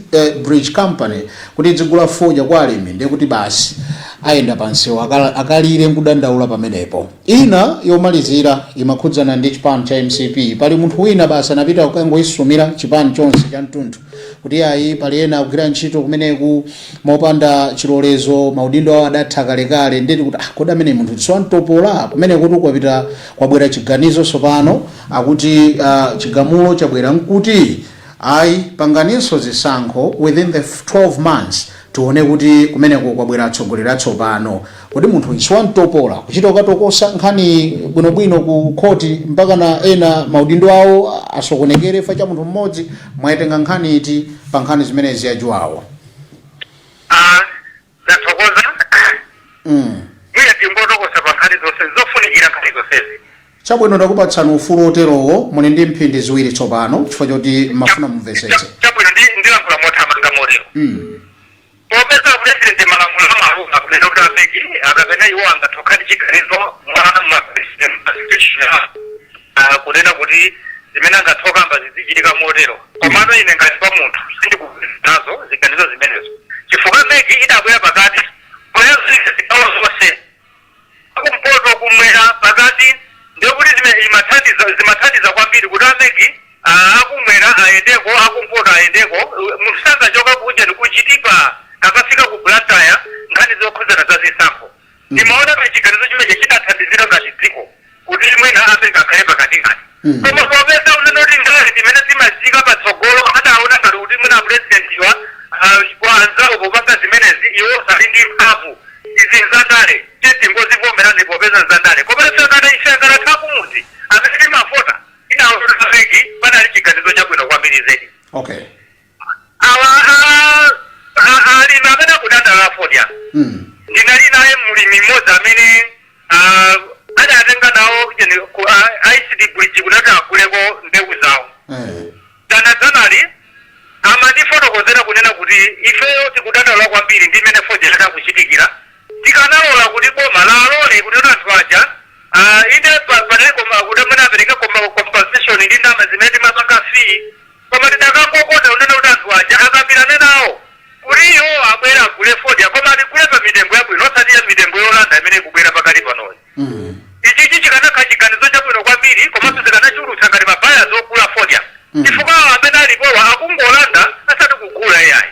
Bridge Company kuti idzigula fodya kwa alimi, ndiye kuti basi ayenda pansewu akalire nkudandaula pamenepo. Ina yomalizira imakhudzana ndi chipani cha MCP. Pali munthu wina basi anapita kukangoisumira chipani chonse cha mtunthu kuti ayi, pali ena akugwira ntchito kumeneku mopanda chilolezo, maudindo awo adatha kalekale. Ndeti kuti kodi amene munthu siwamtopola kumene kuti kwapita kwabwera chiganizo tsopano, akuti chigamulo chabwera nkuti ayi, panganinso zisankho within the 12 months, tione kuti kumeneko kwabwera atsogoleri atsopano. Kodi munthu siwamtopola kuchita kukatokosa nkhani bwinobwino ku khoti mpaka na ena maudindo awo asokonekere fa cha munthu mmodzi? Mwayitenga nkhani iti pa nkhani zimenezi, yajuwawo? Ndathokoza. Mwina tingotokosa pa nkhani zonse zofunikira, nkhani zonsezi. Chabwino, ndakupatsani ufulu oterowo. Muli ndi mphindi 2 tsopano chifukwa choti mafuna mumvetsetse. Chabwino, ndilankhula mothamanga motero. Popeza President malamulo amalula kunena kuti a MEC akapena iwo angatokha ndi chiganizo mwa ma constitution, kunena kuti zimene angathokamba zizichitika motero. Komano ine ngati pa munthu sindikugwirizana nazo ziganizo zimenezo, chifukwa MEC idabwera pakati poyankhulira zigawo zonse, kumpoto, kumwera, pakati. Ndekuti zimathandiza kwambiri kuti a MEC akumwera ayendeko, akumpoto ayendeko. Munthu sangachoka kunja ndikuchitipa. zokhudzana za zisankho. Ndimaona pa chiganizo chimenechi chidathandizira ngati dziko kuti mwina Africa akhale pakatikati. Koma popeza unena kuti ndale zimene zimazika patsogolo, adaona ngati kuti mwina purezidentiwa kwa anzawo popanga zimenezi iwo sali ndi mphamvu. Izi nzandale, tingozivomerani popeza nzandale. Koma ife akana kumudzi amene timavota, inaona MEC panali chiganizo chabwino kwambiri zedi. Awa alimi amene akudandaula fodya, ndinali naye mulimi mmodzi amene adatenga nawo ku ICD Bridge kuti aguleko mbewu zawo. Dzanadzanali amandifotokozera kunena kuti ifeyo tikudandaula kwambiri ndi imene fodya itakuchitikira. Tikanalola kuti boma lalole kuti anthu aja inde panali koma kuti amene apereke koma compensation ndi ndalama zimene timapanga fee, koma tidakangokota kunena kuti anthu aja akambirane nawo kuti iwo abwera agule fodya, koma atigule pa mitengo yabwino, osati ya mitengo yolanda imene ikubwera pakali panoyi. Ichichi chikanakhala chiganizo chabwino kwambiri, komanso zikanachulutsa ngati ma buyers ogula fodya, chifukwa awo amene alipowa akungolanda asati kugula iyayi.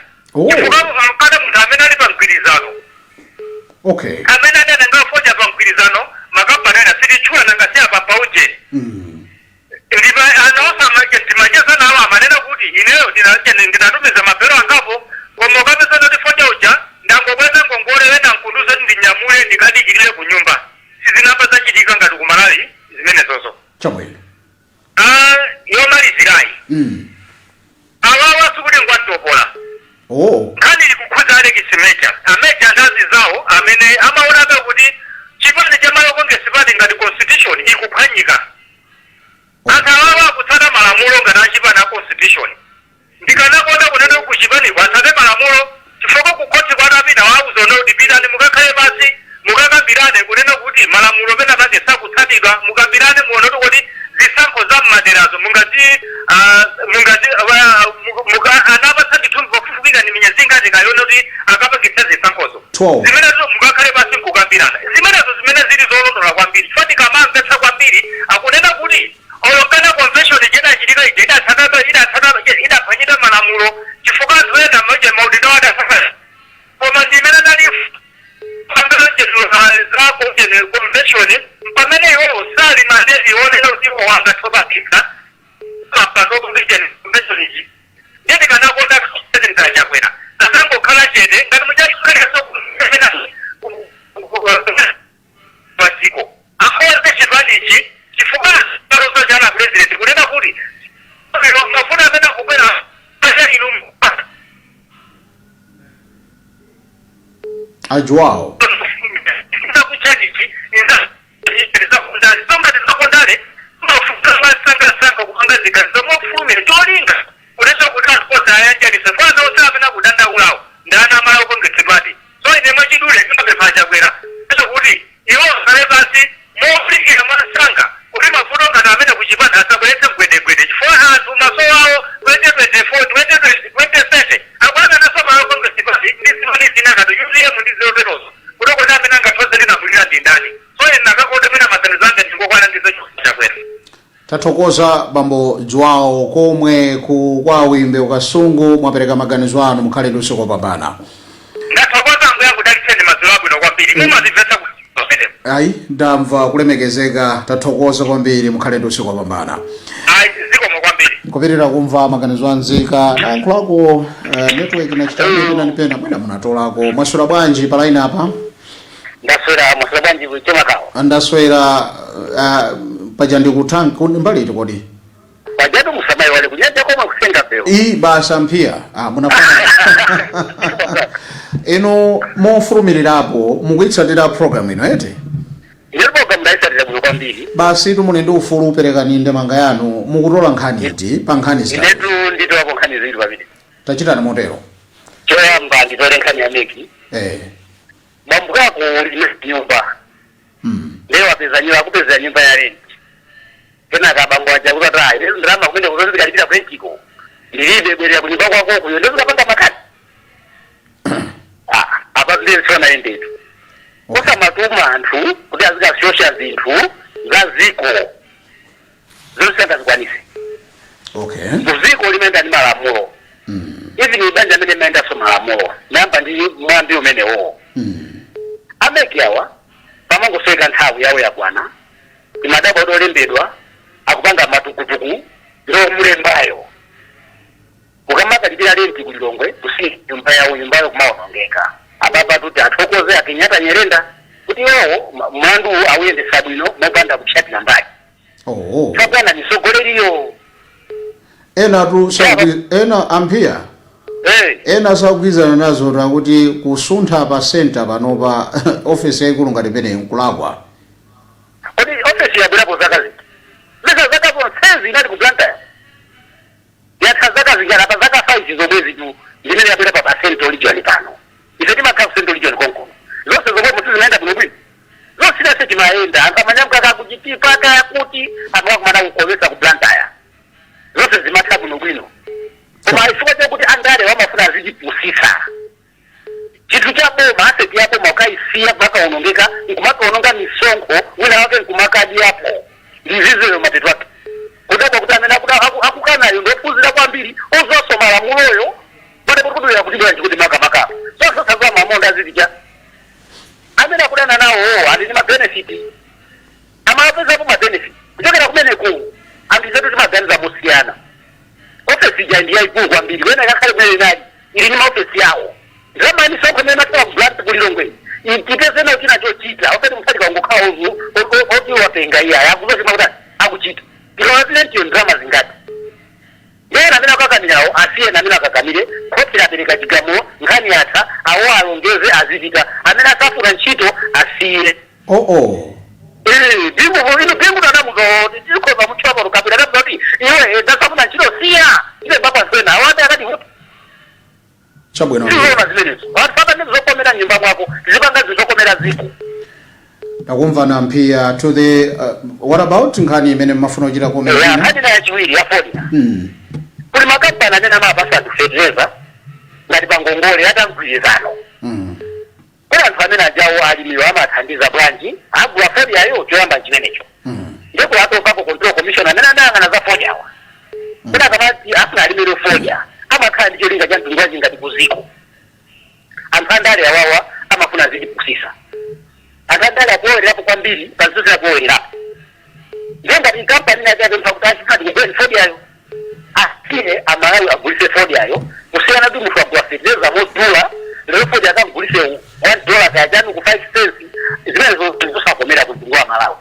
Chifukwa mkana munthu amene ali pa mgwirizano, amene adatenga fodya pa mgwirizano, makampani ena sititchula, nanga si apa paujeni. Ndipa anaosa ndimacheza nawo, amanena kuti ineyo ndinatumiza mabelo angapo, koma ukapeza kuti fodya uja ndangobweza ngongole, wena nkunduza kuti ndinyamule ndikadikirire ku nyumba. Sizinamba zachitika ngati ku Malawi zimenezozo. Ah, yomalizirayi, awawa sikuti ngwatopola. Nkhani ikukhudza Alex Major, a Major ndazi zawo amene amaonabe kuti chipani cha Malawi Congress Party ngati constitution ikuphwanyika. Anthu awawa akutsata malamulo ngati achipani a constitution. Ndikanakonda kunena ku chipaniko atsate malamulo, chifukwa ku khoti kwatapita wauza kuti pitani mukakhale pasi mukakambirane kunena kuti malamulo pena pake sakutsatidwa, mukambirane muone kuti zisankho za mmaderazo mungazi anapatsa ndithu pafupifupi ni miyezi ingati kayone kuti akapangitsa zisankhozo. 12. Zimenezo mukakhale pasi nkukambirana zimenezo, zimene zili zolondola kwambiri, chifukwa tikamamvetsa kwambiri akunena kuti olokana convention idachitika ija idatsata idaphwanyika malamulo, chifukwa anthu ena maje maudindo adasaka, koma ndimene nali za convention pamene iwo sali mandezi ionera kuti iwo wangathobapitsa mapando convention iji. Ndiye kanakonda President Achakwera asangokhala chete ngati muchakhaliraso padziko, akonze chipanichi, chifukwa aloso chana president kunena kuti mafuna amene akubwera inu. Ajuwao. Kuchanichi zakondale, songati zakondale masangasanga kupanga ziganizo mofulumira, cholinga kunesa kuti anthu onse ayanjanise kwanza onse amene akudandaulawo ndana Amalawi Congress Party. So ine mwachidule ndimapempha Chakwera eso kuti iwo akhale pansi mofulikira mwansanga kuti mavuto ngati amene kuchipani asabweretse mgwedegwede, chifukwa anthu maso awo 2024, 2027 akuyang'ananso Malawi Congress Party ndi zimene zina ngati UTM ndi zoterozo, kuti kodi amene angathoze linamulira ndi ndani? So ine nakakonda mwina maganizo anga ndingokwana ndizo Chakwera. Tathokoza, bambo Joao, komwe ku kwa Wimbe ukasungu. Mwapereka maganizo anu, mukhale ndi usiku wopambana. Ndathokoza, ambuye akudalitseni, madzulo abwino kwambiri, mumazimvetsa pamenepo. Ayi, ndamva kulemekezeka. Tathokoza kwambiri, mukhale ndi usiku wopambana. Ayi, zikomo kwambiri. Kupitira kumva maganizo anzika nayankhulako, network nachitapena nipena mwina munatolako. Mwaswera bwanji pa line apa? Ndaswera. Mwaswera bwanji kuchemakawa? Ndaswera. Paja ndikuthank mbali iti kodi? Pajatu musamayi wale kunyanja komwe kusenga bewu. Iyi basa mphiya, munafuna inu mofulumirirapo mukuyitsatira program ino ete? Ndiri program ndayitsatira bwino kwambiri. Basi tu, muli ndi ufulu, uperekani ndemanga yanu. Mukutola nkhani iti pa nkhani zitatu? Inetu nditolapo nkhani ziwiri pamene. Tachitani motero. Choyamba nditole nkhani ya MEC. Bambo ako ine nyumba, lero wapeza nyumba, akupezera nyumba ya rent. Kenaka bambo aja kuti ata lero ndalama kumene kuti ndikalipira rentiko ndilibe, bwerera kunyumba kwako kuyo ndizikapanga makati. Ah, apa ndisona endetu osamatuma anthu kuti azikashosha zinthu za ziko zosanga zikwanise. Muziko limene ndi malamulo, even ibanja amene mayendanso malamulo, nayamba ndi mwambi umenewo. Nthawi yakwana. Imadabwa kuti olembedwa akupanga matukutuku ndomulembayo ukamakalimbira renti kulilongwe kusiya nyumba yawo, nyumbayo kumaonongeka. Apapa tuti athokoze a Kenyatta Nyerenda kuti iwowo mlandu awuyendesa bwino mopanda kutsatira mbali. Tsopano misogoleriyo. Ena tu ena amphiya. Ena sakugwirizana nazo takuti kusuntha pa center panopa ofesi yayikulu ngati imeneyi nkulakwa. Kodi ofesi yabwerapo zaka ziti? Mesa zaka zonsezi inali ku Blantyre? Yatha zaka zingati apa? Zaka 5 zomwe zitu ndimene yabwera pa Central Region pano. Ife timakhala ku Central Region konkono, zonse zomwe sizimayenda bwinobwino, zonse lonse timayenda, anthu amanyamuka kakuchitipa kayakuti amakumana kukolesa ku Blantyre, zonse zimatha bwinobwino. Koma chifukwa chakuti andale wamafuna azitipusisa, chinthu cha boma, asset ya boma, ukaisiya kumakaonongeka, nkumakaononga misonkho, wina wake nkumakadyapo, ndizizero mapeto ake kudabwa kuti amene akukanayo ndophunzira kwambiri, ozoso malamuloyo pade kuti kudwera kuti bwanji kuti makamaka zonse saziwa mamonda azidya. Amene akudana nawo ali ndi mabenefit, amapezapo mabenefit kuchokera kumeneko. Anthu ifetu timaganiza mosiyana. Ofesi ija ndi yayikulu kwambiri, wena ikakhale kumene inali, ili ndi maofesi yawo. Ndalama misonkho imene matola ku Blantyre, kulilongwe, tipeze nayo china chochita, osati muthalika ungokhala ozu oti wapenga. Iya, akuzochima kuti akuchita tikawatilentiyo ndalama zingati? Ena amene akakamirawo asiyena, amene akakamire, khoti lapereka chigamulo, nkhani yatha. Awo alongeze azipita, amene asafuna ntchito asiye. Bingu ino, Bingu nanamuzo tikhoza mutchapa lukapira anamuza kuti iwe ndasafuna ntchito siya, ile mbapa nsena awati akati Chabwino. Sizoona zimenezo. Anthu papa ndi zokomera nyumba mwako, zipanga zizokomera ziko. Takumvana mphiya. To the what about nkhani imene mmafuna kuchita comment? Ya, nkhani na yachiwiri ya fodya. Kuli makampani amene amapasa anthu fertilizer ngati pangongole atamgwirizano. Kuli anthu amene ajawo alimiwo amathandiza bwanji agula fodyayo? Choyamba nchimenecho. Ndipo a Tobacco Control Commission amene amayang'ana za fodyawa, kuti akamati afuna alimire fodya amakhala ndi cholinga cha mtundu wanji? Ngati kuziko anthu andale awawa amafuna azitipusisa, anthu andale akulowererapo kwambiri panzozera, akulowererapo. Ndiye ngati kampani inake apempha kuti achifuna tikuguleni fodyayo, asiye Amalawi agulise fodyayo, kusiyana kuti munthu agula fertilizer modula, lero fodya akagulise $1 kayachani ku 5 cents. Zimenezo zosakomera ku mtundu wa Malawi,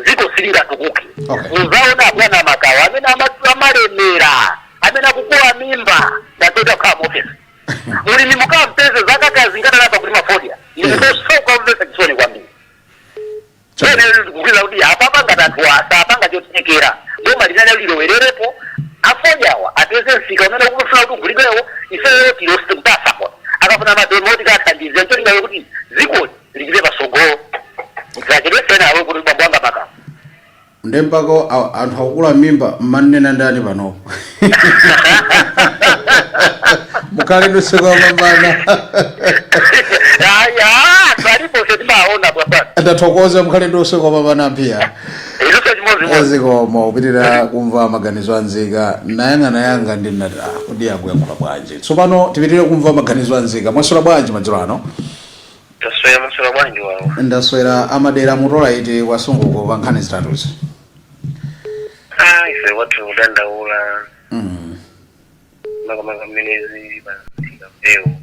dziko silingatukuke. Muzaona abwana Makawa amene amalemera, amene akukula mimba ndatoita kukhala muofesi, mulimi mukampeze zakakazi ngatalapa kuti mafodya ndikusoka kumvetsa chisoni kwambiri. Ene ndikugwiza kuti apapa ngati anthu asapanga chotekera, boma linene lilowererepo, afodyawa apeze msika umene ukufuna kuti ugulidwewo. Ifeyo tilose kutasapo, akafuna mademo tikathandize, ncholinga kuti dziko lipite pasogolo. Zachedwesena awo kuti bambo anga Makawa. Nde mpaka anthu akukula mimba, mmanena ndani panopo? Mukhale ndi usiku wapambana. Aya, alipo, se timaona bwana. Ndathokoza, mukhale ndi usiku wapambana mphiya. Iluso chimodzimodzi. Zikomo. Kupitirira kumva maganizo anzika, nayang'ana yanga ndinati, ah, kodi akuyankhula bwanji? Tsopano tipitirire kumva maganizo anzika. Mwaswera bwanji madzulo ano? Taswera, maswera bwanji wawo? Ndaswera. Amadera mutola iti kwasunguko pa nkhani zitatuzi? Ah, ife kwathu kudandaula makamaka mmene zili pansika mbewu.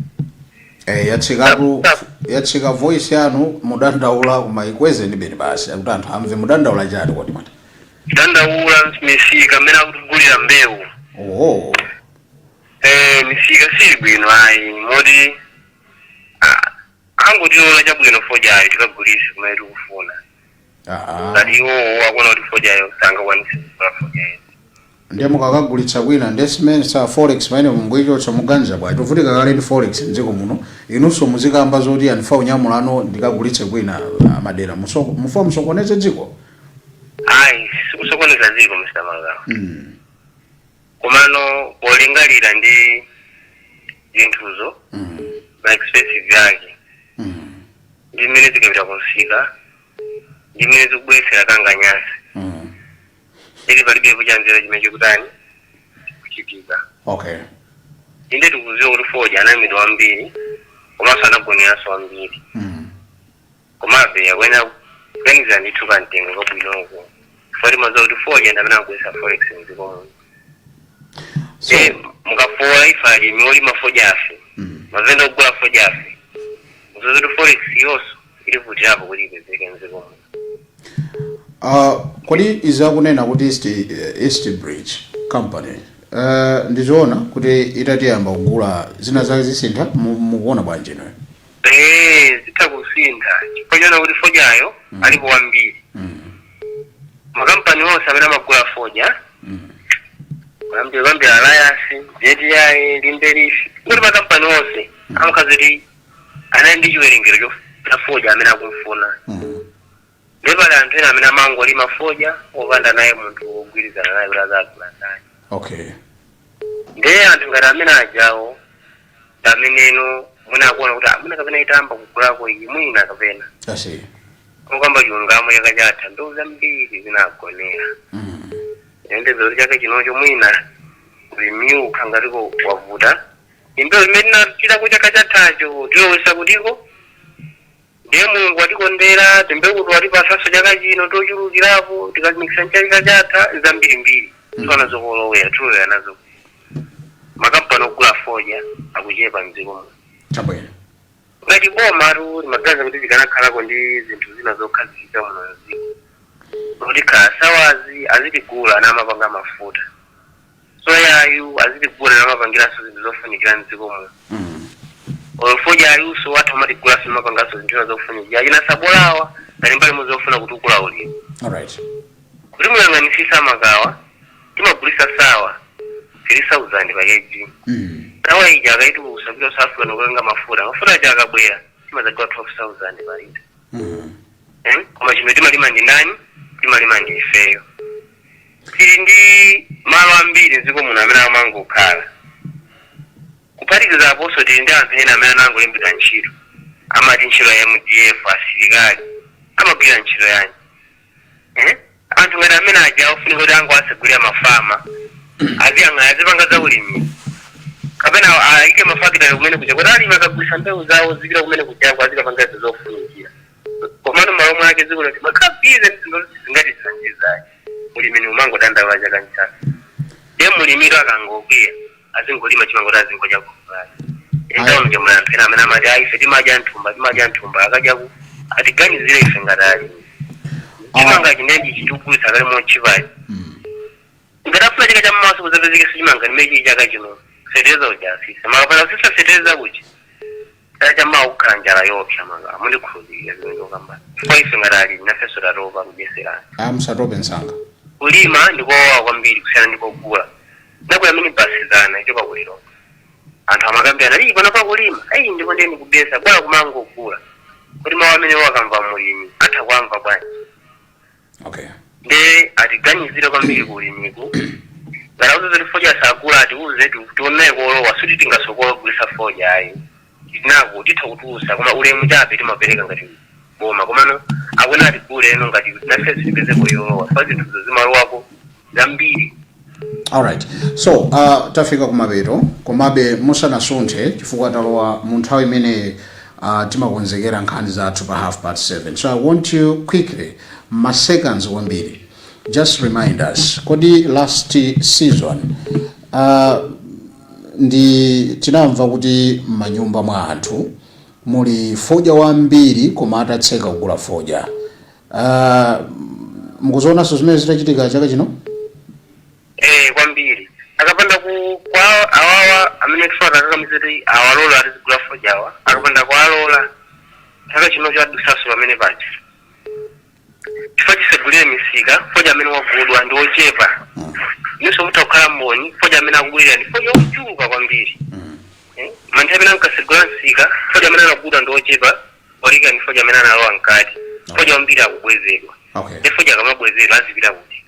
Eh, yatsikatu, yatsika voice yanu. Mudandaula koma ikwezeni beni basi akuti anthu amve. Mudandaula chati kodi mwati? Kudandaula misika mmene akutugulira mbewu. Eh, misika sili bwino ayi, moti angotilola chabwino fodyayo tikagulise kumene tikufuna. Ngati iwowo akuona kuti fodyayo sangakwanise kugula fodyayo. Ndiye mukakagulitsa kwina, ndiye simene sa forex pamene mungoichotsa, muganiza bwanji? Tovutika kale ndi forex mdziko muno, inunso muzikamba zoti andifa unyamulano ndikagulitse kwina. Amadera mufa musokoneze dziko. Ayi, sikusokoneza dziko, Mr Magawa. Komano polingalira ndi zinthuzo, ma expensive yake ndi mmene zikapita kunsika ndi mmene zikubweresera kanganyasi, ili palibepo chanzera chimene chikutani kuchitika. Inde, tikuziwa kuti fodya analimidwa wambiri komanso anagoneranso wambiri, komabe akuyenera Kuganiza ndithu kamtengo kabwinoko, foti mazuwa kuti fodya ndamene akugulisa forex mdziko muno. So Mukafola ife alimi olima fodya afe, mavenda ogula fodya afe, muzozi kuti forex yonso ilivutirapo kuti ipezeke mdziko muno. Kodi izakunena kuti East Bridge Company, ndizoona kuti itatiyamba kugula zina zake zisintha? Mukuona bwanji inoyo? Zitha kusintha chifukwa chona kuti fodyayo alipo wambiri. Makampani onse amene amagula fodya, kuyambira Alliance, JTI, Limbe Leaf, kuti makampani onse amakhazi kuti anali ndi chiwerengero chofuna fodya amene akumfuna. Ndipo pali anthu ena amene amangolima fodya opanda naye munthu wogwirizana naye kuti azagula ndani. Ndiye anthu ngati amene ajawo ndi ameneno mwina akuona kuti amuna kapena itamba kugulako iyi mwina kapena Asi. Mukamba chilungamo, chaka chatha mbewu zambiri zinagonera. Ende zoti chaka chinocho mwina ulimiwu ukhangatiko wavuta, imbewu imene tinachitako chaka chathacho tilowesa kutiko. Ndiye Mulungu watikondera, timbewu kuti watipasanso chaka chino tochulukirapo, tikalimikisa nchaka chatha zambirimbiri, tiwana zokolowera, tilowera nazo. Makampani ogula fodya akuchepa mdziko muno. Ngati boma tu limaganiza kuti likanakhalako ndi zinthu zina zokhazikika muno mdziko, kuti khala sawazi azitigula namapanga mafuta, soyayu azitigula namapangiranso zinthu zofunikira mdziko muno, fodya ayuso athu amatigulaso namapanganso zinthu zina zofunikira, ina sabolawa ngati mbali muzofuna kutukula ulimi. Kuti muyang'anisisa makawa, timagulisa sawa 3000 pa kg. Sawa ija akaitulusa kupita South Africa nokutenga mafuta, mafuta aja akabwera timazagula 12,000 pa lita. Koma chimene timalima ndi ndani? Timalima ndi ifeyo. Tili ndi malo ambiri mdziko muno amene amangokhala. Kuphatikiza aponso, tili ndi anthu ena amene anangolembedwa ntchito, amati ntchito ya MDF, asilikali amagwira ntchito yanji, eh? Anthu ngati amene aja ofunika kuti angoasegulira mafama, aziyang'ana, azipanga za ulimi, kapena ayike mafakitale kumene kuja kuti alimi akagulisa mbewu zawo zipita kumene kujako, azikapanga izo zofunikira. Komano malo mwake dziko loti makhala busy ndi zinthu zingati zisanjizayi, ulimi ni umangodandaula chaka nchaka. Ndiye mulimiro akangokwiya azingolima chimangoti azingodya kufulani. Entawo mjamula anthu ena amene amati, "Ayi, ife timadya nthumba, timadya nthumba," akadyaku atiganizire ife ngati alimi. Chimanga chinechi chitikugulitsa kale mochipachi. Ngati afuna chaka chammaso kuzapezekesa chimanga nimene chili chaka chino, fetereza uja asisa makapana kusisa fetereza kuchi, chaka chammawa kukhala njala yopsa. Manga mundikhulupirira zimene ndikukamba, chifukwa ife ngati alimi nafenso tatopa kudyetserana. Musatope msanga. Kulima ndikowawa kwambiri kusiyana ndikogula. Nakwera mini basi zana ichoka kulilonga, anthu amakambirana, "Iyi pano pakulima ayi, ndipo ndiye ndikubesa bora kumangogula." Kuti mawu amene wakamva mulimi atha kuamva bwanji? Nde atiganizire kwambiri kulimiku. Ngati auze kuti fodya sagula, atiuze tionaye kolowa. Suti tingasokola kugulisa fodya ayi, tinako titha kutulusa, koma ulemu chabe timapereka ngati boma. Komano akuna atigule eno ngati nafenso tipezeko yolowa, fa zinthuzo zimalowako zambiri. Alright, so tafika kumapeto, komabe musanasunthe, chifukwa talowa mu nthawi imene timakonzekera nkhani zathu pa 7:30, so I want you quickly, ma seconds kwambiri, just remind us, kodi last season ndi tinamva kuti m'manyumba mwa anthu muli fodya wambiri, koma atatseka kugula fodya, mukuzionanso zimene zitachitika chaka chino? Kwambiri. Akapanda ku kwa awawa amene tifuna akakamiza kuti awalola atizigula fodyawa, akapanda kuwalola chaka chino chadusaso pamene paja, chifukwa chisegulire misika, fodya amene wagudwa ndi ochepa. Inunso mutha kukhala mboni, fodya amene akubwirira ndi fodya ochuluka kwambiri. Mantha amene ankasegula msika, fodya amene anagudwa ndi ochepa olika ndi fodya amene analowa mkati. Fodya wambiri akubwezedwa. Ndi fodya akamabwezedwa azipita kuti?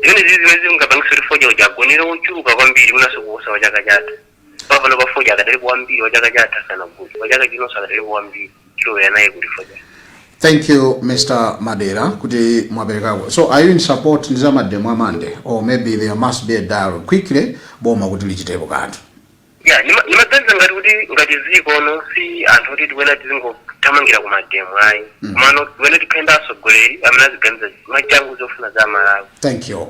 Zimene zizi zimene zingapangisa kuti fodya uja agonere ochuluka kwambiri unaso kuposa wa chaka chatha. Papano pa fodya akadalipo wambiri wa chaka chatha sanagudwe, wa chaka chinonso akadalipo wambiri. Tilowera naye kuti fodya? Thank you, Mr. Madera, kuti mwaperekako. So are you in support ndi za mademo a Monday, or maybe there must be a dialogue quickly, boma kuti lichitepo kanthu? Ya, nimaganiza ngati kuti ngati ziko no si anthu kuti tikuena tizingo Kuthamangira ku mademo ayi, komano wene tikhale ndi atsogoleri amene aziganiza mwachangu zofuna za Malawi. Thank you.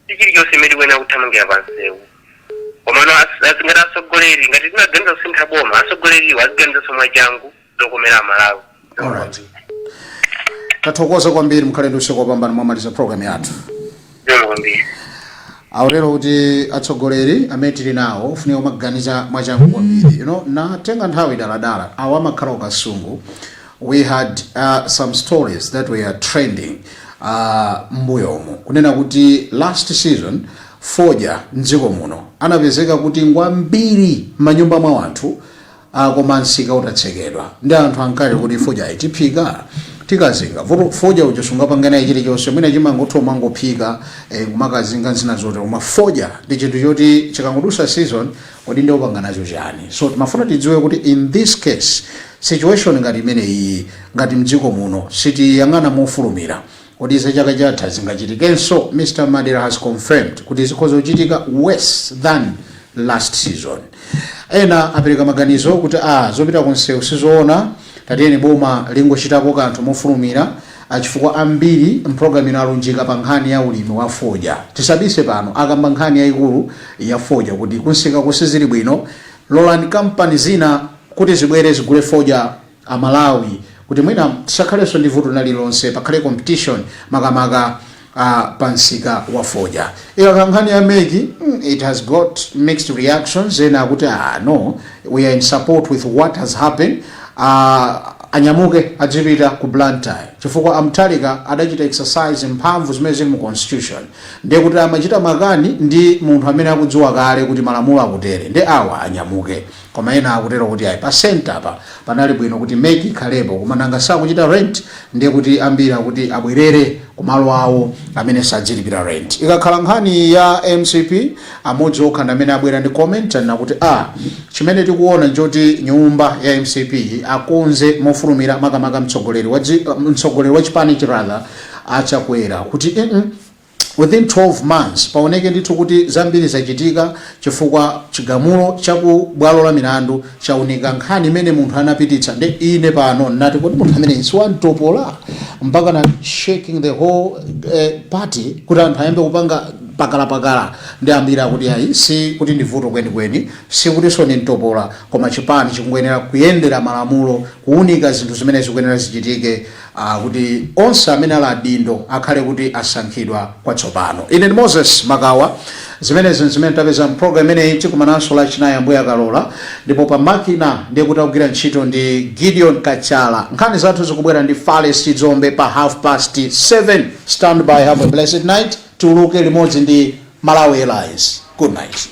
Si chilichonse imene tikuyenera kuthamangira pansewu, komano ngati atsogoleri, ngati tinaganiza kusintha boma, atsogoleriwo aziganizanso mwachangu zokomera Malawi. Alright, tathokoza kwambiri, mukhale ndi usiku wopambana. Mwamaliza program yathu. Zikomo kwambiri. Autero kuti atsogoleri amene tili nawo ufunika kumaganiza mwachangu kwambiri. Natenga nthawi daladala awo amakhala ukasungu. We had some stories that were trending mbuyomu kunena kuti last season fodya mdziko muno anapezeka kuti ngwambiri m'manyumba mwa anthu, koma msika utatsekedwa, ndi anthu ankati kuti fodya tiphika, tikazinga. Vuto fodya uja sungapangana chilichonse, mwina chimangotha umangophika, kumakazinga zina zote, koma fodya ndi chinthu choti chikangodusa season, kodi ndi upanga nacho chani? So timafuna tidziwe kuti in this case, situation ngati imene iyi, ngati mdziko muno sitiyang'ana mofulumira, kodi za chaka chatha zingachitikenso? Mr Madera has confirmed kuti zikhoza kuchitika worse than last season. Ena apereka maganizo kuti a zopita kunsewu sizoona, tatiyeni boma lingochitapo kanthu mofulumira, chifukwa ambiri mpulogalamu ino alunjika pa nkhani ya ulimi wa fodya. Tisabise pano, akamba nkhani yayikulu ya fodya kuti kunsika kusizili bwino, lolani kampani zina kuti zibwere zigule fodya Amalawi, kuti mwina tisakhalenso ndi vuto lililonse, pakhale competition makamaka pa msika wa fodya. Ikakhala nkhani ya MEC, it has got mixed reactions. Ena akuti, "Ah, no, we are in support with what has happened. Anyamuke adzipita ku Blantyre," chifukwa a Mutharika adachita exercise mphamvu zimene zili mu constitution, ndiye kuti amachita makani ndi munthu amene akudziwa kale kuti malamulo akutere, ndi awa anyamuke. Koma ena akutero kuti ayi, pa center pa panali bwino kuti MEC ikhalepo, koma nanga sakuchita rent, ndiye kuti ambiri akuti abwerere kumalo awo amene sadzilipira rent. Ikakhala nkhani ya MCP, amodzi okha ndi amene abwera ndi comment nakuti a chimene tikuona nchoti nyumba ya MCP akonze mofulumira, makamaka mtsogoleri wa chipani chiratha Achakwera, kuti within 12 months paoneke ndithu kuti zambiri zachitika, chifukwa chigamulo chaku bwalo la milandu chaunika nkhani imene munthu anapititsa. Ndi ine pano nati, kodi munthu amene siwantopola mpaka na shaking the whole party kuti anthu ayambe kupanga pakalapakala? Ndi ambiri akuti ayi, si kuti ndi vuto kwenikweni, si kutinso ni mtopola, koma chipani chikuyenera kuyendera malamulo, kuunika zinthu zimene zikuyenera zichitike, kuti onse amene ali adindo akhale kuti asankhidwa kwatsopano. Ine ndi Moses Makawa. Zimenezi zimene tapeza mpulogalamu imeneyi. Tikumananso Lachinayi Ambuye akalola. Ndipo pa makina ndiye kuti akugwira ntchito ndi Gideon Kachala. Nkhani zathu zikubwera ndi Fales Chidzombe pa 7:30. Stand by, have a blessed night. Tiuluke limodzi ndi Malawi Airlines. Good night.